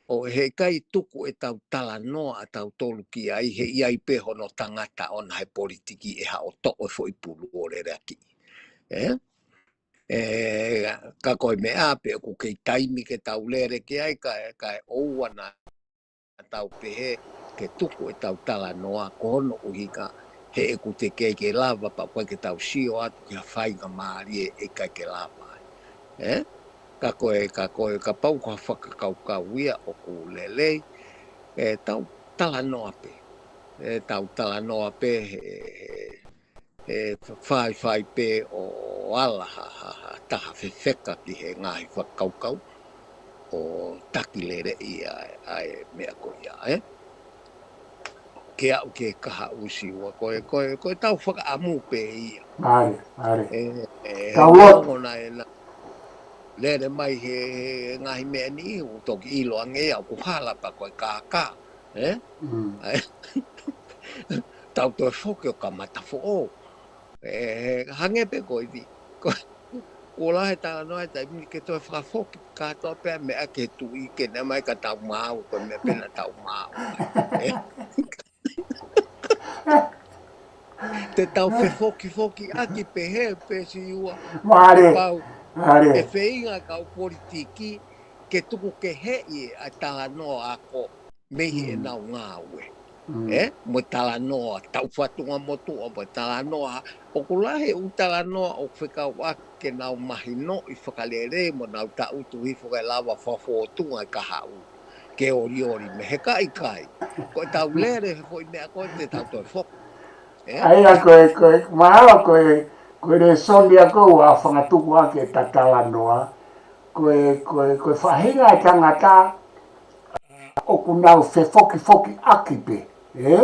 ʻo heʻikai tuku ʻetau talanoa ʻa tautolu ki ai, he ʻi ai pē hono tangata ʻona he politiki ʻe haʻu ʻo toʻo e foʻi pulu ʻo lele ʻaki. Ē? ʻE, ka ko e meʻa pē ʻoku kei taimi ke tau lele ki ai, ka, ka ʻoua naʻa tau pehē ke tuku ʻetau talanoa ko hono ʻuhinga he ʻoku teʻeki ke lava pea ʻoku ʻikai ke tau sio atu ki ha faingamālie ʻe ʻikai ke lava ai. Ē? Ka ko e, ka ko e, kapau ko ha fakakaukau ia ʻoku lelei, ʻe tau talanoa pē. ʻE tau talanoa pē he, he, he faifai pē ʻo ala ha, ha, ha taha fefeka ki he ngaahi fakakaukau ʻo taki leleʻi ʻa e, ʻa e meʻa ko ia, ē? Ke aʻu ki he kahaʻu Siua, ko e, ko e, ko ʻetau fakaʻamu pē ia. ʻAle, ʻale. ʻE, ʻe, Tau lotu. Neongo naʻe na lele mai he, he ngaahi meʻa ni, ʻoku toki ʻilo ange ia ʻoku hala pea ko e kākā, ē? Mm. ʻAe, tau toe foki ʻo kamata foʻou. ʻE, hangē pē ko e vi. Ko, kuo lahi e talanoa he taimi ni ke toe fakafoki kātoa pē meʻa ki he tuʻi ke ne mai ka tau maau, ko e meʻa pē naʻa tau maau. Ē? Te tau fefokifoki ʻaki pē he pē Siua. Mālie, Pau, mālie. ʻE feinga kau politiki ke tuku keheʻi ʻa e talanoa ako mei he Mm. ʻenau ngāue. Mm. Ē? Mo e talanoa tau fatunga motuʻa, mo e talanoa, ʻoku lahi e ʻū talanoa ʻoku fekauʻaki ke nau mahinoʻi fakalelei mo nau taʻutu hifo ke lava fakafōtunga e kahaʻu ke olioli mei he kaʻikai. Ko ʻetau lele he foʻi meʻa ko ē te tau toe foki. Ē? ʻA ia ko e, ko e, mahalo ko e, ko e lēsoni ia ko ē ʻoku fangatuku ʻaki ʻeta talanoa. Ko e, ko e, ko e faʻahinga e tangata ʻoku nau fefokifoki ʻaki pē, ē?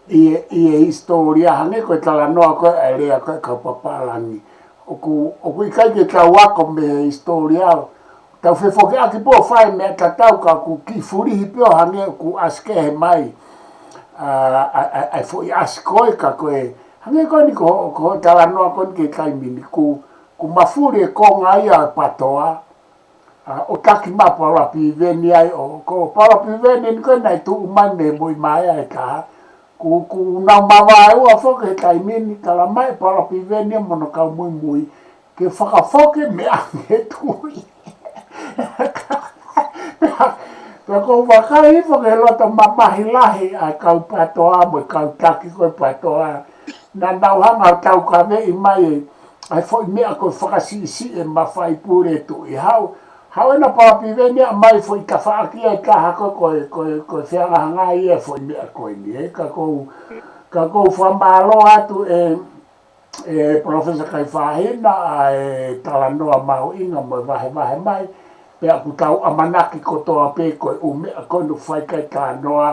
ʻI he, ʻi he hisitōlia hangē ko e talanoa ko ē ʻa e lea ko ē kau papālangi. ʻOku, ʻoku ʻikai ke tau ako mei he hisitōlia, tau fefoki ʻaki pē ʻo fai meʻa tatau ka ʻoku kiʻi fulihi pē ʻo hangē ʻoku ʻasi kehe mai. ʻA, ʻa, ʻa, ʻa e foʻi ʻasi ko ē ka ko e, hangē ko eni ko, ko e talanoa ko eni ki he taimi ni, ʻoku, ʻoku mafuli e konga ia ʻo e PATOA, ʻa, ʻo taki mai Paula Piveni ai ʻo, ko Paula Piveni ni ko ē naʻe tuʻu mai mei he Moʻi Maea ʻe taha, ʻoku, ʻoku nau mavaeua foki he taimi ni, tala mai ʻe Paula Piveni mo hono kau muimui, ke fakafoki e meʻa ki he tuʻi. Pea ʻoku ou vakai hifo ki he loto mamahi lahi ʻa e kau PATOA mo e kau taki ko ē PATOA. Naʻa nau hanga ʻo taukaveʻi mai ʻa e foʻi meʻa ko e fakasiʻisiʻi e mafai pule tuʻi. Haʻu, haʻu ena Paula Piveni ʻo ʻomai foʻi tafaʻaki ʻe taha ko e, ko e, ko e, ko e fehangahangai e foʻi meʻa ko eni, ē. Ka ʻoku ou, ka ʻoku ou fakamālō atu ʻe, ʻe Professor Kaifahina ʻa e talanoa mahuʻinga mo e vahevahe mai. Pea ʻoku tau ʻamanaki kotoa pē ko e ʻū meʻa ko eni ʻoku fai ki ai e talanoa,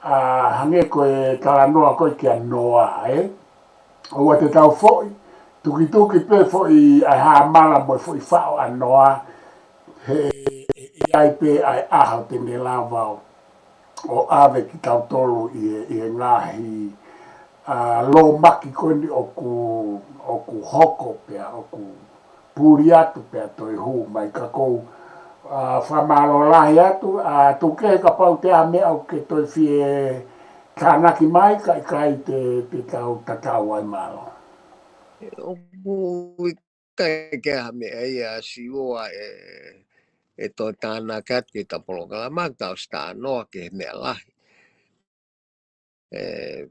ʻa, hangē ko e talanoa ko ē kia Noa, ē. ʻOua te tau foʻi, tukituki pē foʻi ʻa e hāmala mo e foʻi faʻo ʻa Noa, he ʻe, ʻe, ʻe ʻi ai pē ʻa e ʻaho te ne lava ʻo, ʻo ʻave kitautolu ʻi he, ʻi he ngaahi, ʻa, lōmaki ko eni ʻoku, ʻoku hoko pea, ʻoku puli atu pea toe hū mai. Ka ʻoku ou, ʻa, fakamālō lahi atu, ʻa, tuku kehe kapau te ʻi ai ha meʻa ʻoku ke toe fie tānaki mai, ka ʻikai te, te tau tatau ai, mālō. ʻOku ʻIkai ke ʻi ai ha meʻa ia Siua ʻe, ʻe toe tānaki atu ki heʻetau polokalama, tau ʻosi talanoa ki he meʻa lahi. ʻE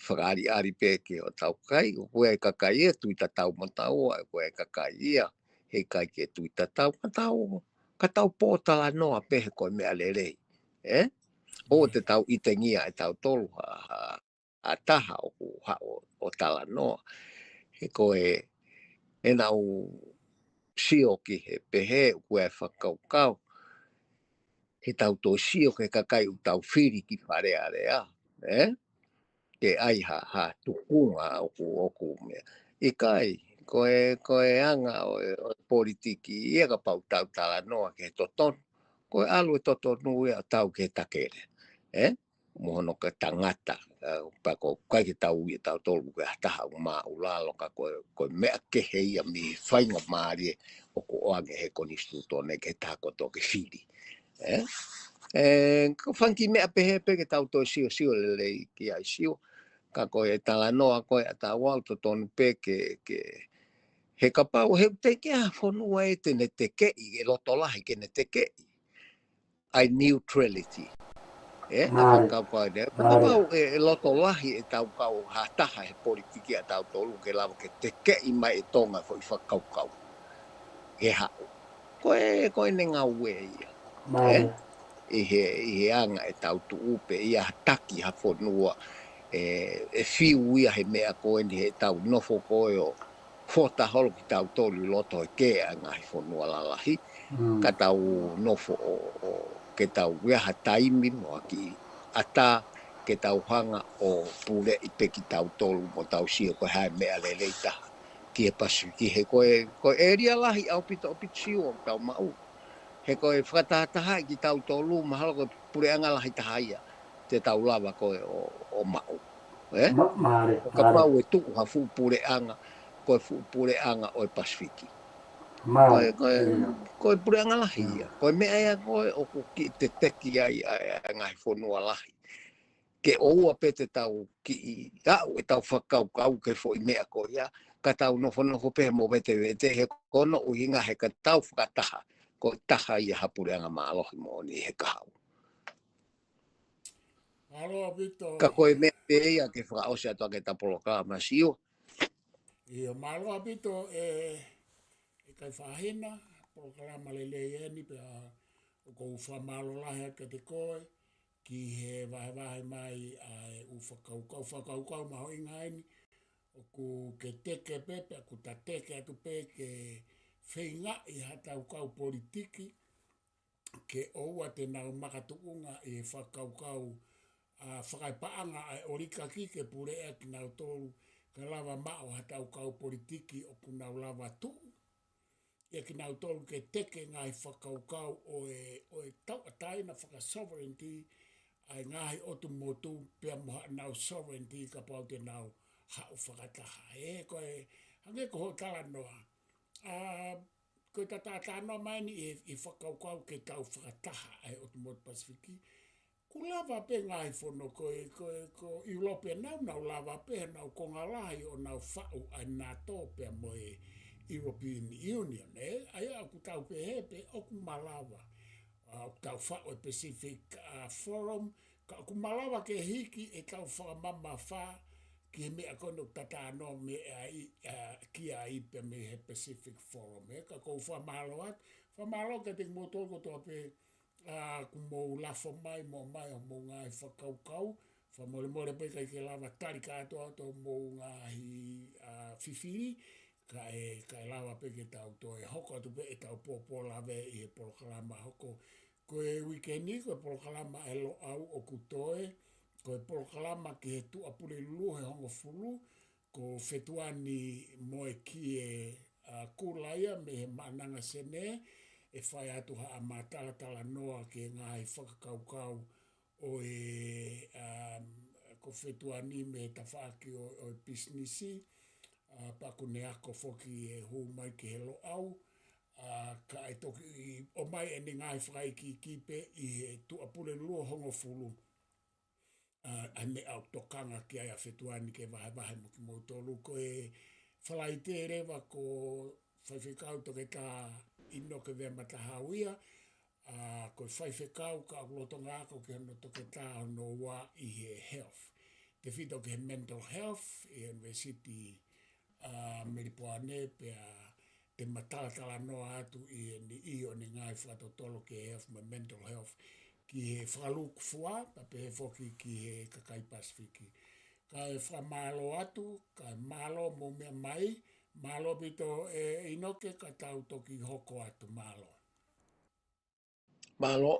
fakaʻaliʻali pē ki hotau kakai, ʻoku ʻi ai e kakai ʻe tui tatau mo taua, ʻoku ʻi ai e kakai ia heʻikai ke tui tatau mo taua. Ka tau pōtalanoa pē he ko e meʻa lelei. ʻE? ʻOua te tau ʻitengia ʻe tautolu ha, ha, ha taha ʻoku haʻu ʻo talanoa. He ko e, ʻe nau sio ki he pehē ʻoku ʻi ai e fakakaukau. He tau toe sio ki he kakai ʻoku tau fili ki Fale Alea, ē? Ke ʻi ai ha, ha tuʻunga ʻoku, ʻoku meʻa. ʻIkai, ko e, ko e anga ʻo e, ʻo e politiki ia kapau tau talanoa ki he totonu. Ko e ʻalu e totonu ia ʻo tau ki he takele, ē? Mo hono ka tangata, ē, pea ʻoku ʻikai ke tau ui ʻe tautolu ko e ha taha ʻoku māʻulalo ka ko e, ko e meʻa kehe ia mei he faingamālie ʻoku ʻoange he konisitūtone ki he taha kotoa ke fili. Ē? ʻE, ko e fanga kiʻi meʻa pehē pē ke tau toe siosio lelei ki ai Siua. Ka ko e talanoa ko ē ʻa taua ʻoku totonu pē ke, ke, he kapau, he ʻoku teʻeki ha fonua ʻe te ne tekeʻi, ʻe loto lahi ke ne tekeʻi ʻa e neutrality. Ē, ʻa e fakakaukau ʻe, kapau ʻe, ʻe loto lahi ʻetau kau ha taha he politiki ʻa tautolu ke lava ke tekeʻi mai ʻe Tonga foʻi fakakaukau ke haʻu. Ko e, ko ʻene ngāue ia. Ē? ʻI he, ʻi he anga ʻetau tuʻu pē ia ha taki ha fonua ʻe, ʻe fiu ia he meʻa ko eni heʻetau nofo ko ē ʻo fota holo kitautolu ʻi loto he kē ʻa e ngaahi fonua lalahi. Ka tau nofo ʻo, ʻo ke tau ʻi ai ha taimi mo ha kiʻi ʻatā ke tau hanga ʻo puleʻi pē kitautolu mo tau sio ko e hā e meʻa lelei taha ki he Pasifiki he ko e, ko e ʻēlia lahi ʻaupito ʻaupito Siua ʻoku tau maʻu. He ko e fakatahatahaʻi kitautolu mahalo ko e puleʻanga lahi taha ia te tau lava ko ē ʻo, ʻo maʻu. Ē? Kapau ʻe tuʻu ha fuʻu puleʻanga, ko e fuʻu puleʻanga ʻo e Pasifiki. Ko e, ko e, ko e puleʻanga lahi ia. Ko e meʻa ia ko ē ʻoku kiʻi teteki ai ʻa e, ʻa e ngaahi fonua lahi. Ke ʻoua pē te tau kiʻi aʻu ʻetau fakakaukau ki he foʻi meʻa ko ia, ka tau nofonofo pē he movetevete he ko hono ʻuhinga he ka tau fakataha, ko e taha ia ha puleʻanga mālohi moʻoni he kahaʻu. Mālō ʻaupito. Ka ko e meʻa pē ia ke fakaʻosi atu ʻaki ʻeta polokalama Siua. ʻIo, mālō ʻaupito ē, ʻe Kaifahina, polokalama lelei eni pea ʻoku ou fakamālō lahi atu kiate koe ki he vahevahe mai ʻa e ʻū fakakaukau, fakakaukau mahuʻinga eni, ʻoku ke teke pē, pea ʻoku ta teke atu pē ke feingaʻi haʻatau kau politiki, ke ʻoua te nau makatuʻunga ʻi he fakakaukau, ʻa, fakaepaʻanga ʻa e ʻolikaki ke puleʻi kinautolu, ka lava maʻu haʻatau kau politiki ʻoku nau lava tuʻu. ʻIa kinautolu ke teke ngaahi fakakaukau ʻo e, ʻo e tauʻatāina faka-sovereignty, ʻa e ngaahi ʻotu motu pea mo haʻanau sovereignty kapau te nau haʻu fakataha. Ē, ko e, hangē ko hoʻo talanoa. ʻA, ko e ta talanoa mai ni ʻi, ʻi he fakakaukau ke tau fakataha ʻa e ʻotu motu Pasifiki. ʻOku lava pē ngaahi fonua ko e, ko e, ko ʻIulope nau, nau lava pē, nau konga lahi ʻo nau faʻu ʻa e NATO pea mo e European Union, ē? ʻA ia ʻoku tau pehē pē, ʻoku malava. ʻA, ʻoku tau faʻu e Pacific, ʻa, Forum, ka ʻoku malava ke hiki ʻetau fakamamafa ki he meʻa ko eni ʻoku ta talanoa mai ai, ʻa, ki ai pea mei he Pacific Forum, ē? Ka ʻoku ou fakamālō atu, fakamālō kiate kimoutolu kotoa pē, ʻa, kuo mou lafo mai mo mai ʻo mou ngaahi fakakaukau, fakamolemole pē ʻikai ke lava tali kātoa ʻo mou ngaahi, ʻa, fifili, kae, kae lava pē ke tau toe hoko atu pē ʻetau pōpō lave ʻi he polokalama hoko. Ko e uike ni, ko e polokalama ʻa e Loʻau ʻoku toe, ko e polokalama ki he Tuʻapulelulu he hongofulu, ko Fetuani Moekie, ʻa, Kulaia mei he Maʻananga Senē, ʻe fai atu haʻama talatalanoa ki he ngaahi fakakaukau ʻo e, ʻa, ko Fetuani mei he tafaʻaki ʻo, ʻo e pisinisi, ʻa, pea ʻoku ne ako foki ʻe hū mai ki he Loʻau, ʻa, kae toki ʻomai ʻene ngaahi fakaikiiki pē ʻi he Tuʻapulelulu hongofulu. ʻA, ʻa e meʻa ʻoku tokanga ki ai ʻa Fetuani ke vahevahe mo kimoutolu ko e Falaite leva ko Faifekau Toketā ʻInoke Vea Matahau ia, ʻa, ko e faifekau ka ʻoku lolotonga ako ki hono toketā hono ua ʻi he health. Tefito ki he mental health ʻi he University ʻa Melipoane, pea te ma talatalanoa atu ʻi he niʻihi ʻo e ngaahi fakatotolo ki he health mo e mental health ki he fakalukufua, pea pehē foki ki he kakai Pasifiki. Kae fakamālō atu, kae mālō hoʻomou meʻa mai, mālō ʻaupito ʻe ʻInoke, ka tau toki hoko atu, mālō. Mālō.